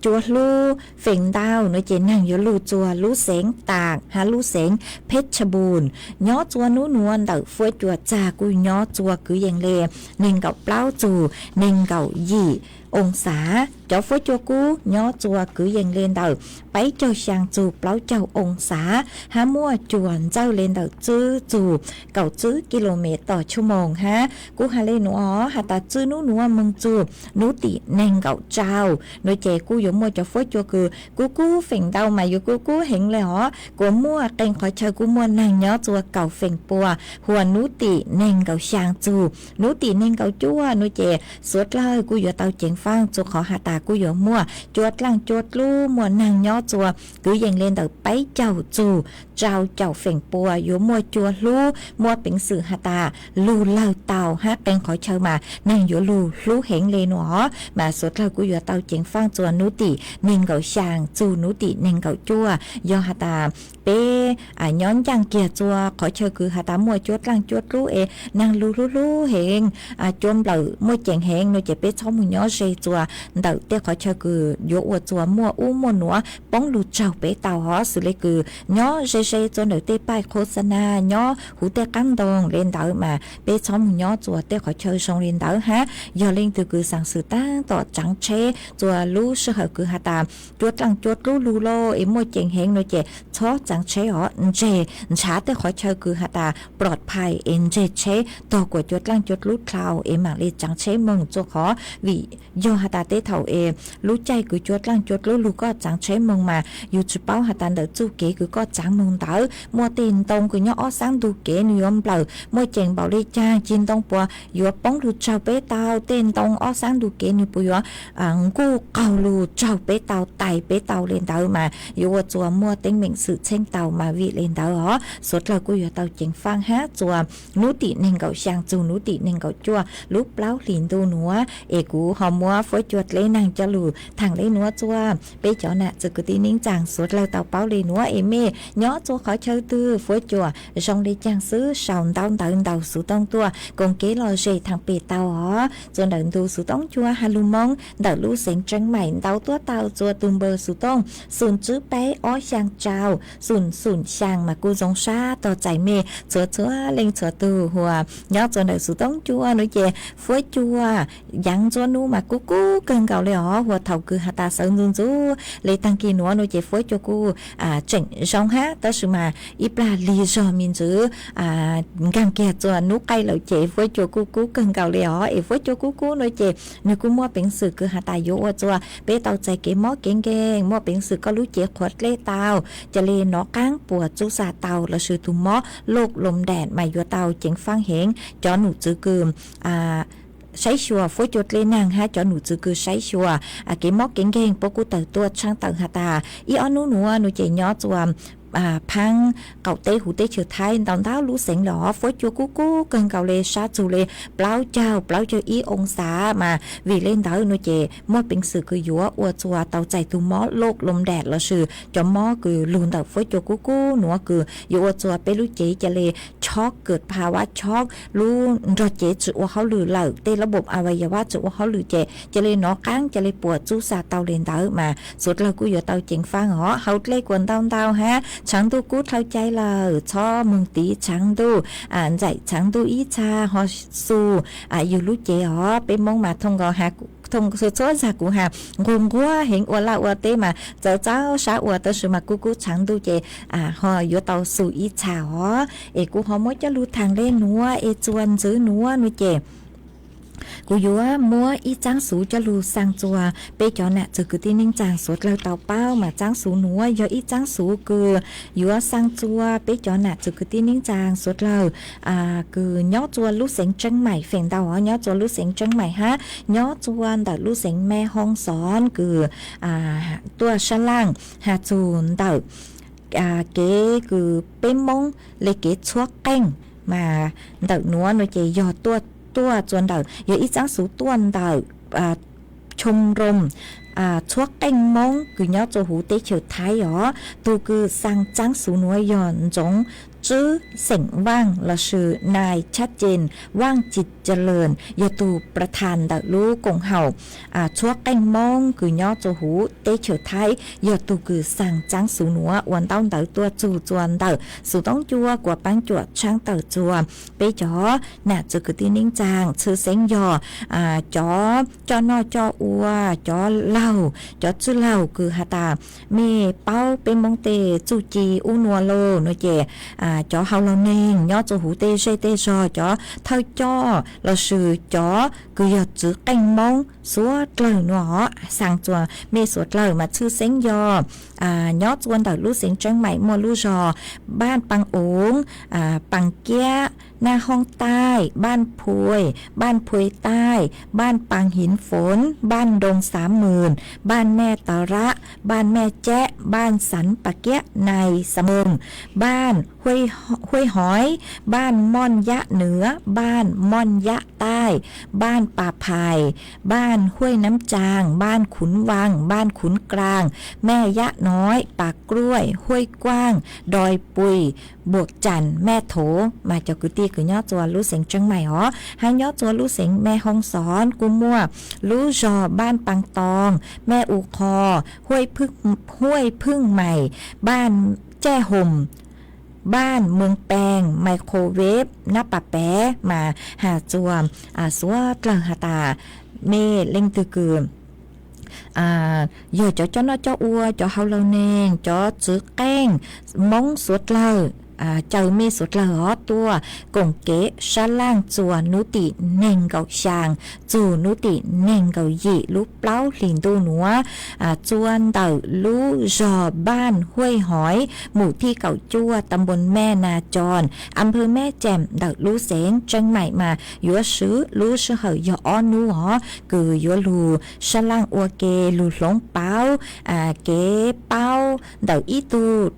cua hlub feem ntau nuav ces naag yuav lug txuas lub xeev Taag hab lub xeev Pheb Tsha Npum. Nyob txuas nub nuav ntawm fuab cua txag kuj nyob txuas kwv yees le neeg nkaum plaub txug neeg nkaum yim. oo xav. Cov fuab cua kub nyob txua kwv yees le ntawm peb caug xyaa txug plaub caug oo xav, hab muaj cua ntxawj le ntawm tswb txug kaum tswb kis lus mev tom tshua moos hab. Kuv has le nuav has tas tswb nub nuav moog txug nub tim neeg nkaum rau nuav ces kuj yuav muaj cov fuab cua kws kub kub feem ntau mas yuav kub kub heev le os. Kuas muaj qee qhov chaw kuj muaj neeg nyob txua kaum feem pua huas nub tim neeg nkaum xyaa txug nub tim neeg nkaum cuaj nuav ces suav dlawg kuj yuav tau ceev faaj txug qhov has tas kuj yuav muaj cua dlaaj cua dlub muaj neeg nyob txua kwv yees le ntawm peb caug txug rau caum feem pua yuav muaj cua hlub muaj peev xwm has tas lug lawg tau hab qee qhov chaw mas neeg yuav lug hlub heev le nuav os. Mas suav dlawg kuj yuav tau ceev faaj txua nub tim neeg nkaum xyaa txug nub tim neeg nkaum cuaj yog has tas peb nyob ncaaj kiag txua qhov chaw kws has tas muaj cua dlaaj cua dlub es neeg lug hlub hlub heev, cua nplawm muaj ceem heev nuav ces peb txhob moog nyob ze txua ntawm tej qhov chaw kws yuav ua txua muaj ub muaj nuav poob lug raug peb tau hov. Xws le kws nyob ze ze txua ntawm tej paaj qhua xa na, nyob huv tej qaab ntoo le ntawd mas peb txhob moog nyob txua tej qhov chaw zoo le ntawd hab. Yog leej twg kws xaam xwm taab tom tsaav tsheb txua lub sij hawm kws has tas cua dlaaj cua dlub lug lauj es muaj ceem heev nuav ces txhob tsaav tsheb hov, ntseg ntshav tej qhov chaw kws has tas ploj phais es ntseg tsheb tog kuas cua dlaaj cua dlub dlhau es maam le tsaav tsheb moog txua qhov. Vim yog has tas tej thaum es lub caij kws cua dlaaj cua dlub lug koj tsaav tsheb moog mas yug tsi paub has tas ntawm txuj kev kws koj tsaav moog ntawd muaj tej ntoo kws nyob ob saab ntug kev nwg yuav nplawm muaj ceem npaum le caag, cig ntoo puas yuav poob lug raug peb tau, tej ntoo ob saab ntug kev nwg puas yuav nkuj qaug lug raug peb tau tais peb tau le ntawd mas yuav ua txua muaj teeb meem xwm txheej tau mas vim le ntawd os suav dlawg kuj yuav tau ceev faaj hab txua nub tim neeg nkaum xyaa txug nub tim neeg nkaum cuaj lub plaub hlis ntuj nuav es kuv ho muab fuab cua dleb naag coj lug thaam le nuav txua peb cov nam txwv kwv tij neej tsaa suav dlawg tau paub le nuav es mej nyob txua qhov chaw twg fuab cua zoo le caag xwb sau ntaub ntawv ntau xuv tooj tuaj koom kev lom zem thaam pem tau os. Txua ntawm ntu xuv tooj cua has lug Moob ntawm lub xeev Tseeb Maim ntau tuab tau txua tug npawb xuv tooj xoom tswb peb ob xyaa rau xoom xoom xyaa mas kuj zoo sab tog txais mej txhua txhua leej txhua tug huas nyob txua ntawm xuv tooj cua nuav ces fuab cua yaav ntsua nub mas kub kub kawg nkaus le os huas thaum kws has tas sawv ntxuv ntxuv le taag kis nuav nuav ces fuab cua kuj tseem zoo hab tab sis mas ib plag lig zog me ntsis nkaag kiag txua nub qaij lawm ces fuab cua kuj kub kawg nkaus le os es fuab cua kub kub nuav ces nwg kuj muaj peev xwm kws has tas yuav ua txua peb tau txais kev mob kev nkeeg muaj peev xwm koj lub cev qhuav dleb tau ca le nov qaab puas txuj xa tau lossis tug mob loj lom dam mas yuav tau ceev faaj heev. Cov num txwv kws saib xyuas fuab cua dleb naag hab cov num txwv kws saib xyuas kev mob kev nkeeg puab kuj tawm tuaj tshaaj tawm has tas ib ob nub nuav nuav ces nyob txua phaab qaum teb huv teb chaws Thaib ntau ntau lub xeev le os fuab cua kub kub kawg nkaus le sab txug le plaub caug plaub caug ib oo xav mas vim le ntawd nuav ces muaj peev xwm kws yuav ua txua tau txais tug mob loj lom dam lossis cov mob kws lug ntawm fuab cua kub kub nuav kws yuav ua txua peb lub cev ca le chob kawm pha vab chob lub nrog cev tsi ua hauj lwm lawm tej lab npaum a va ya vab tsi ua hauj lwm ces ca le nov qaab ca le puas txuj xa tau le ntawd mas suav dlawg kuj yuav tau ceev faaj os. Hauv dlej kuas ntau ntau hab tshaav ntuj kub dlhau cai lawm txhob moog tiv tshaav ntuj, ntxaim tshaav ntuj ib txha ho xu yug lub cev os. Peb Moob mas thooj nkaus txhua txhua zag kuv has nquag nquag heev ua laj ua teb mas txawv txawv sab ua tab sis mas kuj kub tshaav ntuj ces ho yuav tau xu ib txha os. Es kuv ho muab coj lug thaam le nuav es txua ntxwv nuav nuav ces kuv yuav muab ib txaab xuv coj lug xaa txua peb cov nam txwv kwv tij neej tsaa suav dlawg tau paub mas txaab xuv nuav yog ib txaab xuv kws yuav xaa txua peb cov nam txwv kwv tij neej tsaa suav dlawg kws nyob txua lub xeev Tseeb Maim feem ntau os nyob txua lub xeev Tseeb Maim hab nyob txua ntawm lub xeev Meb Hoob Xov kws tuaj sab laaj has txug ntawm kev kws peb Moob le kev txhuab qeej mas ntawm nuav nuav ces yog tuaj, tuaj txua ntawm yog ib txaab xuv tuaj ntawm choo room txhuab qeej Moob kws nyob txua huv teb chaws Thaib os. Tug kws xaa txaab xuv nuav yog Ntxoov Tswb xeem Vaaj lossis Nai Tshab Cen Vaaj Ci Jalon yog tug pras thas ntawm lub koom haum txhua qeej Moob kws nyob txua huv teb chaws Thaib, yog tug kws xaa txaab xuv nuav ua ntaub ntawv tuaj txug txua ntawm xuv toob cua kuas paab cuam tshaab tawm txua peb cov nam txwv kwv tij neej tsaa, tshwj xeeb yog cov coj noj coj ua, cov laug, cov txwj laug kws has tas mej paub peb Moob tej txuj ci ub nua lauj no ces cov hauv laug neeg nyob txua huv tej zej tej zog, cov thawj coj lossis cov kws yog txwv qeej Moob suav dlawg nua, xaa txua mej suav dlawg mas tshwj xeeb yog nyob txua ntawm lub xeev Tseeb Maim muaj lub zog Npaaj Paa Oov, Paa Kiab, Naj Hoob Taij, Npaaj Phuai, Npaaj Phuai Taij, Npaaj Paa Hiv Foov, Npaaj Ntoo Xaav Mws, Npaaj Mej Tav Rab, Npaaj Mej Cab, Npaaj Xaav Paa Kiab, Nais Xaav Moog, Npaaj Huaj Hoiv, Npaaj Mooj Yab Nwv, Npaaj Mooj Yab Taij, Npaaj Paa Phais, Npaaj Huaj Naab Tsaas, Npaaj Khuv Vaaj, Npaaj Khuv Kaas, Mej Yab Noiv, Paa Kruaj, Huaj Kuaj, Doi Pui, Npuam Tsaam, Mej Thov mas cov kwv tij kws nyob txua lub xeev Tseeb Maim os, hab nyob txua lub xeev Mej Hoob Xov kuj muaj lub zog Npaaj Paa Too, Mej U Qho, Huaj Phooj Mais, Npaaj Caj Hoom, Npaaj Moog Pees, Microwave, Nab Pas Pev mas has txua suav dlawg has tas mej leej twg kws yog cov coj noj coj ua, cov hauv laug neeg, cov txwv qeej Moob suav dlawg, caw mej suav dlawg hov tuaj koom kev sab laaj txuas nub tim neeg nkaum xyaa txug nub tim neeg nkaum yim lub plaub hlis ntuj nuav, txua ntawm lub zog Npaaj Huaj Hoiv, mus thij kaum cuaj, ta npoo Mej Nas Coo, a phawj Mej Ceem ntawm lub xeev Tseeb Maim mas yuav swv lub sij hawm yog ob nub os kws yuav lug sab laaj ua ke lug hloov pauv kev paub ntawm ib tug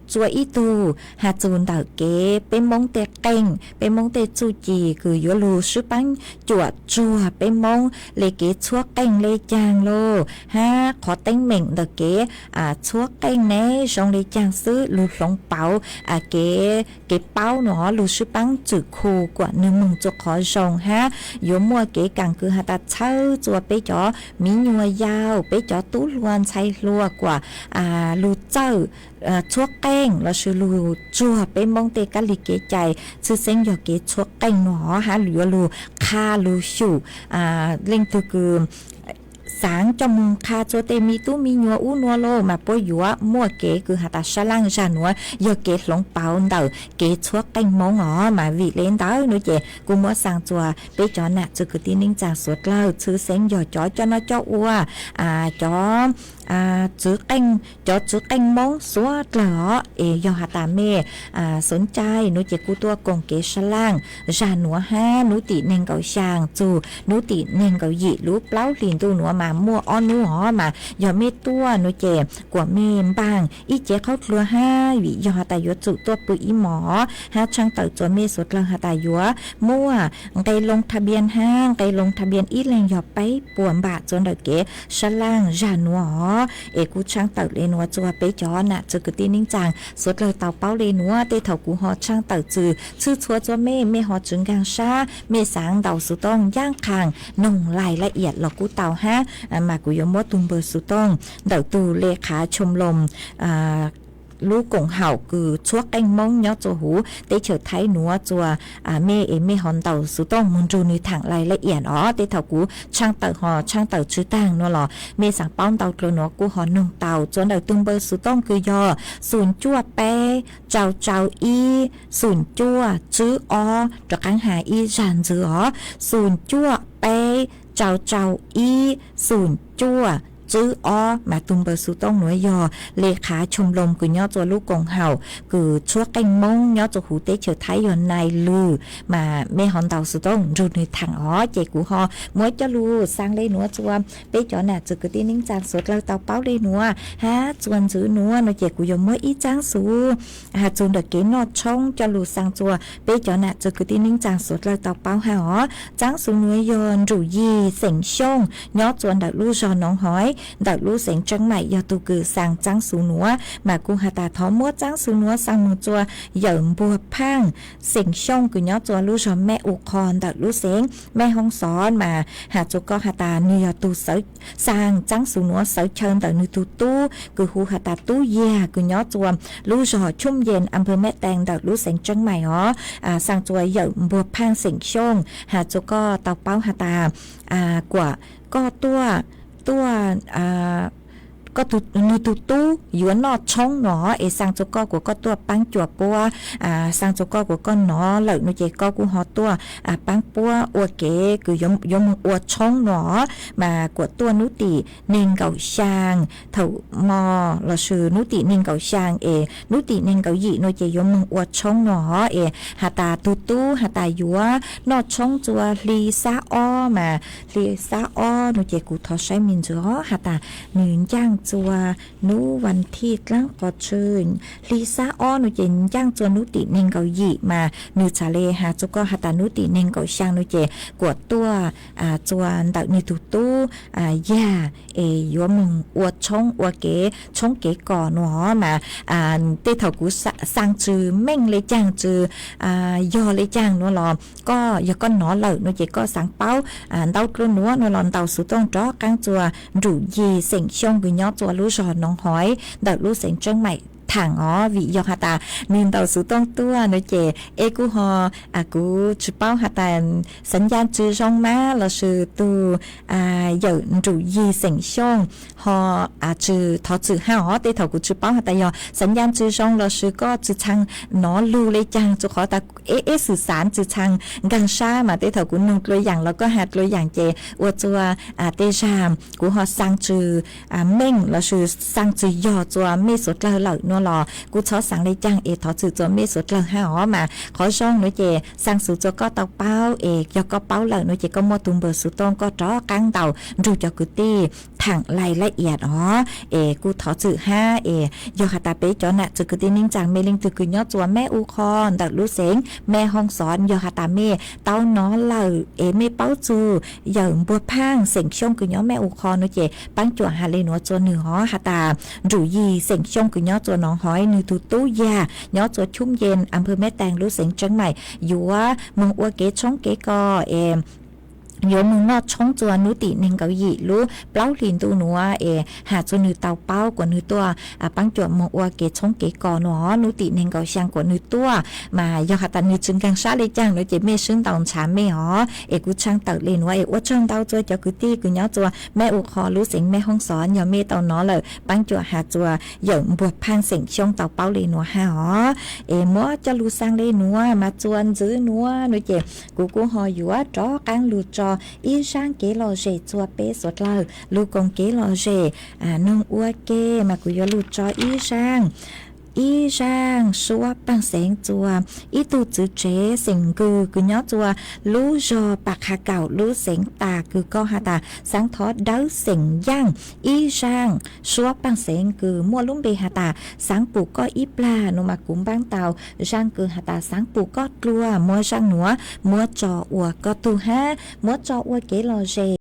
txua ib tug, has txug ntawm kev peb Moob tej qeej, peb Moob tej txuj ci kws yuav lug swb paab cuam tsuag peb Moob le kev txhua qeej le caag lauj, hab qhov teeb meem ntawm kev txhua qeej ne zoo le caag xwb lug hloov pauv kev kev paub nuav lug swb paab txwm khu kuam nwg moog txua qhov zoo hab yuav muaj kev kaam kws has tas txhawb txua peb cov miv nyuas yaus, peb cov tub hluas ntxhais hluas kuam lug txawj txhua qeej lossis lug tsuag peb Moob tej kab li kev cai, tshwj xeeb yog kev txhua qeej nuav hab yuav lug qha lug xyum leej twg kws xaav coj moog qha txua tej miv tub miv nyuas ub nua lauj mas puab yuav muaj kev kws has tas sab laaj zag nuav yog kev hloov pauv ntawm kev txhua qeej Moob os. Mas vim le ntawd nuav ces kuv muab xaa txua peb cov nam txwv kwv tij neej tsaa suav dlawg, tshwj xeeb yog cov coj noj coj ua, cov txwv qeej, cov txwv qeej Moob suav dlawg os. Es yog has tas mej xoov cai nuav ces kuv tuaj koom kev sab laaj zag nuav hab nub tim neeg nkaum xyaa txug nub tim neeg nkaum yim lub plaub hlis ntuj nuav mas muaj ob nub os. Mas yog mej tuaj nuav ces kuam mej npaaj ib cev qhaub dluag hab vim yog has tas yuav tsum tuaj pw ib mos hab tshaaj tawm txua mej suav dlawg has tas yuav muaj nqe loo tha bian hab nqe loo tha bian ib leeg yog peb puas npam txua ntawm kev sab laaj zag nuav os. Es kuv tshaaj tawm le nuav txua peb cov nam txwv kwv tij neej tsaa suav dlawg tau paub le nuav. Tej thaum kuv ho tshaaj tawm txwm txhwj txhua txua mej, mej ho tsi nkaag sab, mej xaav ntaus xuv tooj yaaj qhaas noog lais laj iam los kuj tau hab. Mas kuv yuav muab tug npawg xuv tooj ntawm tug le qhav choo loos lub koom haum kws txhua qeej Moob nyob txua huv teb chaws Thaib nuav txua mej es mej ho ntaus xuv tooj moog nrug nwg thaam lais laj iam os. Tej thaum kuv tshaaj tawm ho tshaaj tawm tsi taag nuav los mej xaav paub ntau dlua nuav kuj ho noog tau txua ntawm tug npawg xuv tooj kws yog xum cuaj peb tsau tsau ib xum cuaj tswb ob, rov qaab has ib zag ntxiv os, xum cuaj peb tsau tsau ib xum cuaj tswb ob. Mas tug npawg xuv tooj nuav yog le qhav choo loos kws nyob txua lub koom haum kws txhua qeej Moob nyob txua huv teb chaws Thaib yog nai lwm. Mas mej ho ntaus xuv tooj nrug nwg thaam os. Ces kuv ho muab coj lug xaa le nuav txua peb cov nam txwv kwv tij neej tsaa suav dlawg tau paub le nuav hab txua ntxiv nuav nuav ces kuv yuav muab ib txaab xuv has txug ntawm kev noj tshoob coj lug xaa txua peb cov nam txwv kwv tij neej tsaa suav dlawg tau paub hab os. Txaab xuv nuav yog Nrum Yig xeem Xyooj nyob txua ntawm lub zog Noov Hoiv, ntawm lub xeev Tseeb Maim yog tug kws xaa Txaab Xuv Nuav, mas kuv has tas thov muab Txaab Xuv Nuav xaa moog tsua yawm Npuag Phaaj xeem Xyooj kws nyob tsua lub zog Meb U Qho ntawm lub xeev Meb Hoob Xov, mas has tsua koj has tas nwg yog tug xaa Txaab Xuv Nuav sawv chaw ntawm nwg tug tub kws hu has tas Tub Yag kws nyob tsua lub zog Chum Yes, ampee Meb Tees ntawm lub xeev Tseeb Maim os, xaa tsua yawm Npuag Phaaj xeem Xyooj, has tsua koj tau paub has tas kuas koj tuaj, tuaj koj, nwg tug tub yuav noj tshoob no es xaa tsua koj kuas koj tuaj paab cuam puab, xaa tsua koj kuas koj nov lawm no ces koj kuj ho tuaj paab puab ua kev kws yuav moog ua tshoob no, mas kuas tuaj nub tim neeg nkaum xyaa thaum mo lossis nub tim neeg nkaum xyaa es nub tim neeg nkaum yim no ces yuav moog ua tshoob no es has tas tug tub has tas yuav noj tshoob tsua hli xab ob mas hli xab ob no ces kuv thov saib me ntsis os has tas nwg ncaaj tsua nub vas thij dlaab qos tsw hli xab ob no ces ncaaj tsua nub tim neeg nkaum yim mas nwg txhad le has tsua koj has tas nub tim neeg nkaum xyaa no ces kuas tuaj tsua ntawm nwg tug tub Yag es yuav moog ua tshoob ua kev tshoob kev kos no mas tej thaum kuv xaa tsw meej le caag tsw yog le caag no los koj yog koj nov lawm no ces koj xaav paub ntau dlua nuav no los ntaus xuv tooj rov qaab tsua nrum yig xeem Xyooj kws nyob tsua lub zog Noov Hoiv ntawm lub xeev Tseeb Maim thaam os, vim yog has tas nwg ntaus xuv tooj tuaj no ces es kuj ho kuv tsi paub has tas xaav ncaaj tsw zoo mas lossis tug yawm nrum yig xeem Xyooj ho tsi thov txwm hab os. Tej thaum kuv tsi paub has tas yog xaav ncaaj tsw zoo lossis koj tsi txhaa nov lug le caag, rua qhov tas eb eb xwm xaav tsi txhaa nkaag sab mas tej thaum kuv noog dlua yaam los koj has dlua yaam ces ua tsua tej zag kuv ho xaa tsw meej lossis xaa tsw yog tsua mej suav dlawg lawm no los kuv txhob xaav le caag es thov txwm tsua mej suav dlawg hab os. Mas qhov zoo no ces xaa xuv tsua koj tau paub es yog koj paub lawm no ces koj muaj tug npawb xuv tooj koj rov qaab ntaus nrug cov kwv tij thaam lais lab ias os es kuj thov txwm hab es yog has tas peb cov nam txiv kwv tij neej tsaa mej leej twg kws nyob tsua Meb U Qho ntawm lub xeev Meb Hoob Xov, yog has tas mej tau nov lawm es mej paub txug yawm Npuag Phaaj xeem Xyooj kws nyob Meb U Qho no ces paab cuam has le nuav tsua nwg os has tas nrum yig xeem Xyooj kws nyob tsua Noov Hoiv nwg tug tub Yag nyob tsua Chum Yes, ampee Meb Tees lub xeev Tseeb Maim yuav moog ua kev tshoob kev kos es yuav moog noj tshoob tsua nub tim neeg nkaum yim lub plaub hli ntuj nuav es has tsua nwg tau paub kuas nwg tuaj paab cuam moog ua kev tshoob kev kos no nub tim neeg nkaum xyaa kuas nwg tuaj. Mas yog has tas nwg tsi nkaag sab le caag no ces mej swb ntaus ntshav mej os. Es kuv tshee tawm le nuav es ua tsaug ntau tsua cov kwv tij kws nyob tsua Meb U Qho lub xeev Meb Hoob Xov, yog mej tau nov lawm paab cuam has tsua yawm Npuag Phaaj xeem Xyooj tau paub le nuav hab os. Es muab coj lug xaa le nuav mas tsua ntxiv nuav no ces kuv kuj ho yuav rov qaab lug tso ib zaaj kev lom zem tsua peb suav dlawg lug koom kev lom zem noog ua ke. Mas kuv yuav lug tso ib zaaj, ib zaaj suab paaj xeev tsua ib tug txiv tsev xeem Nkws kws nyob tsua lub zog Pas Qha Kaum lub xeev Tas kws koj has tas xaav thov dawb xeem Yaaj. Ib zaaj suab paaj xeev kws muaj lub npe has tas xaav pum koj ib plag no mas kuv npaab tau zaaj kws has tas xaav pum koj dlua, muab zaaj nuav muab tso ua koj tug hab muab tso ua kev lom zem.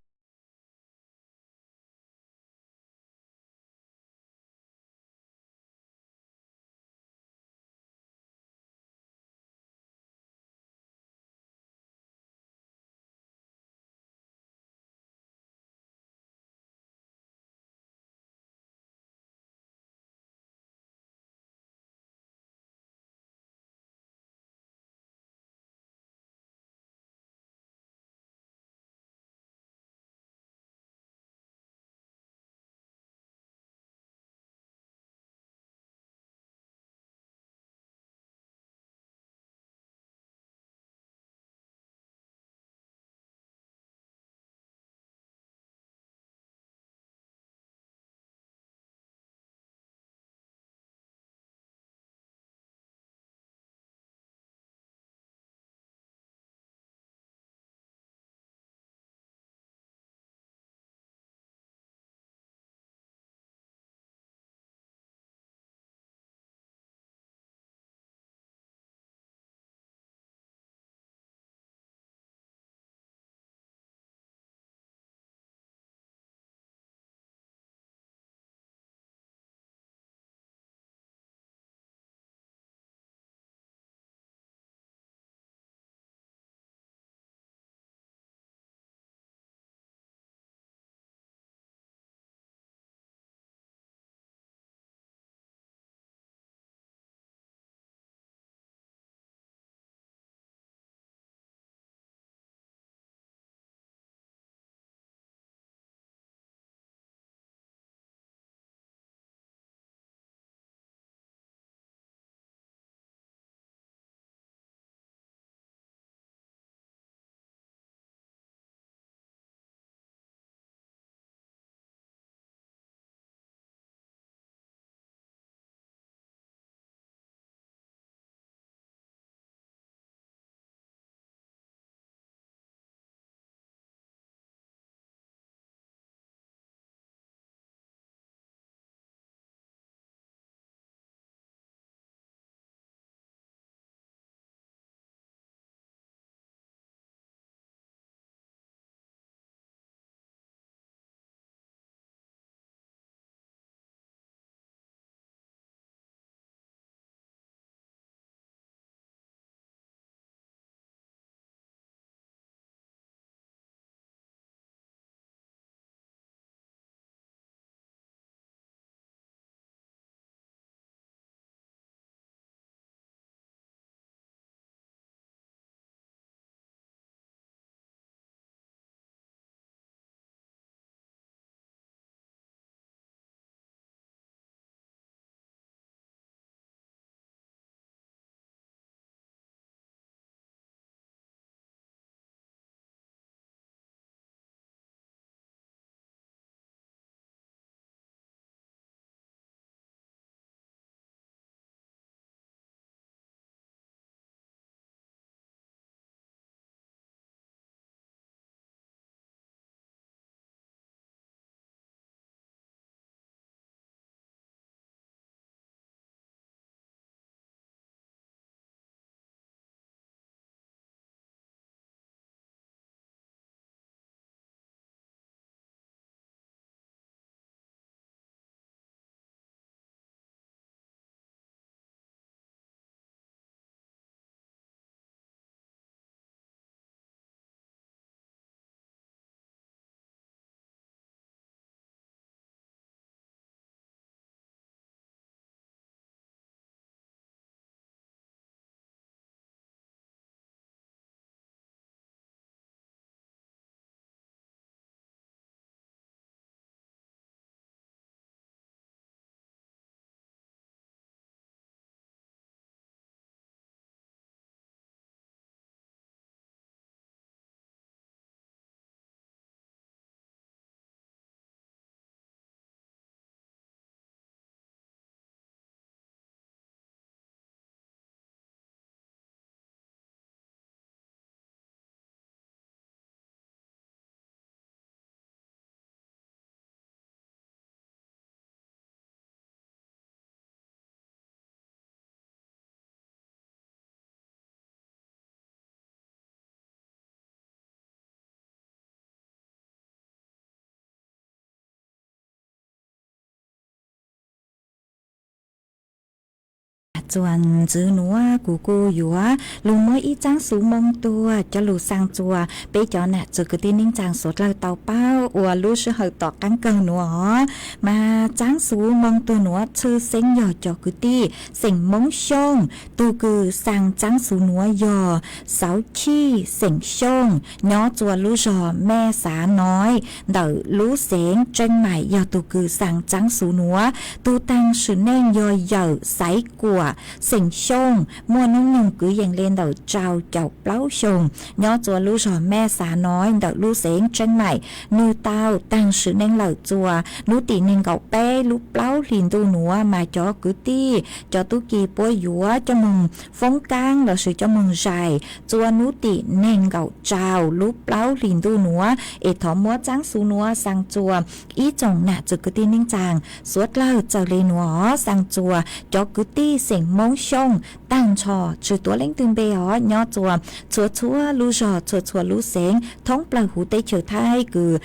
Txuas ntxiv nuav kuv kuj yuav lug muab ib txaab xuv moo tuag coj lug xaa txuas peb cov nam txwv kwv tij neej tsaa suav dlawg tau paub ua lub sij hawm tom qaab kawg nuav os. Mas txaab xuv moo tuag nuav tshwj xeeb yog cov kwv tij xeem Moob Xyooj. Tug kws xaa txaab xuv nuav yog Xauv Chij xeem Xyooj, nyob txuas lub zog Mej Xav Noiv ntawm lub xeev Tseeb Maim yog tug kws xaa txaab xuv nuav. Tug taag sim neej yog Yawm Xaiv Kuam xeem Xyooj, muaj nub nyoog kwv yees le ntawm rau caum plaub xyoos, nyob txuas lub zog Mej Xav Noiv ntawm lub xeev Tseeb Maim. Nwg tau taag sim neej lawm txuas nub tim neeg nkaum peb lub plaub hlis ntuj nuav, mas cov kwv tij cov tub ki puab yuav coj moog foob kaab lossis coj moog zais txuas nub tim neeg nkaum rau lub plaub hlis ntuj nuav. Es thov muab txaab xuv nuav xaa txuas ib tsoom nam txwv kwv tij neej tsaa suav dlawg txawm le nuav, xaa txuas cov kwv tij xeem Moob Xyooj taag nrho, tsi tuav leej twg npe os, nyob txuas txhua txhua lub zog txhua txhua lub xeev thoob plawg huv teb chaws Thaib kws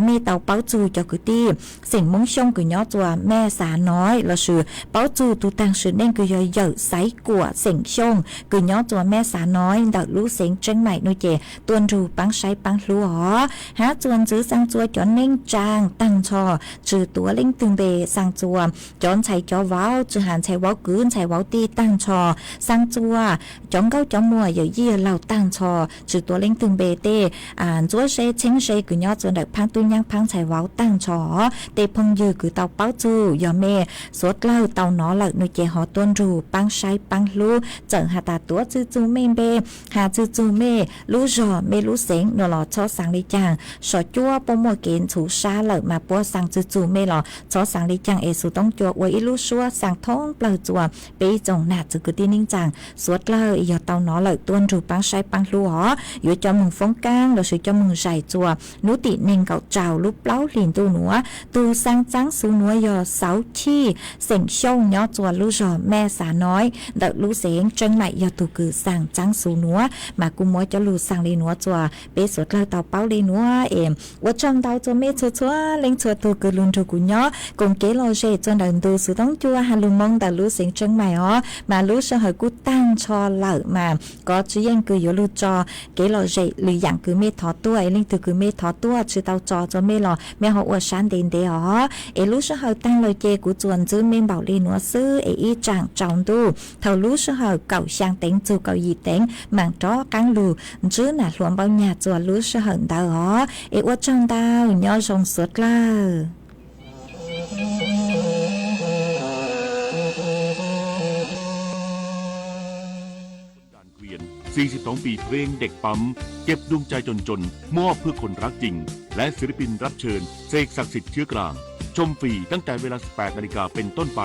mej tau paub txug cov kwv tij xeem Moob Xyooj kws nyob txuas Mej Xav Noiv lossis paub txug tug taag sim neej kws yog Yawm Xaiv Kuam xeem Xyooj kws nyob txuas Mej Xav Noiv ntawm lub xeev Tseeb Maim nuav ces tuaj nrug paab saib paab hlub os. Hab txuas ntxiv xaa txuas cov neej tsaa taag nrho, tsi tuav leej twg npe, xaa txuas cov ntxhais cov vauv, tsi has ntxhais vauv kwv ntxhais vauv tij taag nrho, xaa txuas cov nkauj cov muam yawm yij laug taag nrho, tsi tuav leej twg npe, tej ntsuab ze txheeb ze kws nyob txuas ntawm phaab tub nyaab phaab ntxhais vauv taag nrho, tej phooj ywg kws tau paub txug, yog mej suav dlawg tau nov lawm nuav ces ho tuaj nrug paab saib paab hlub. Txawm has tas tuav tsi txug mej npe, has tsi txug mej lub zog mej lub xeev nuav los txhob xaa le caag. Sov cuab puab muaj kev ntxhuv sab lawm mas puab xaa tsi txug mej los txhob xaa le caag es Xuv Toob Cua ua ib lub suab xaa thoob plawg txuas peb ib tsoom nam txwv kwv tij neej tsaa suav dlawg yog tau nov lawm tuaj nrug paab saib paab hlub os. Yuav coj moog foob kaab lossis coj moog zais txuas nub tim neeg nkaum rau lub plaub hlis ntuj nuav. Tug xaa txaab xuv nuav yog Xauv Chij xeem Xyooj nyob txuas lub zog Mej Xav Noiv ntawm lub xeev Tseeb Maim yog tug kws xaa txaab xuv nuav, mas kuj muab coj lug xaa le nuav txuas peb suav dlawg tau paub le nuav es ua tsaug ntau txuas mej txhua txhua leej txhua tug kws lug nrug kuv nyob koom kev lom zem txuas ntawm ntu Xuv Toob Cua has lug Moob ntawm lub xeev Tseeb Maim os. Mas lub sij hawm kuj taag nrho lawm mas kov tsi yeej kws yuav lug tso kev lom zem lwm yaam kws mej thov tuaj es leej twg kws mej thov tuaj tsi tau tso txuas mej los mej ho ua sab ntev ntev os. Es lub sij hawm taag lawm ces kuv txuas ntsib mej npaum le nuav xwb es ib tsaam tsaus ntuj thaum lub sij hawm kaum xyaa teev txug kaum yim teev maam rov qaab lug ntsib nam hluas Npauj Nyag txuas lub sij hawm ntawd os. Es ua tsaug ntau, nyob zoo suav dlawg.สี่สิบสองปีเพลงเด็กปั๊ม เก็บดวงใจจนจน มอบเพื่อคนรักจริง และศิลปินรับเชิญ เสกศักดิ์สิทธิ์เชื้อกลาง ชมฟรีตั้งแต่เวลา สิบแปดนาฬิกาเป็นต้นไป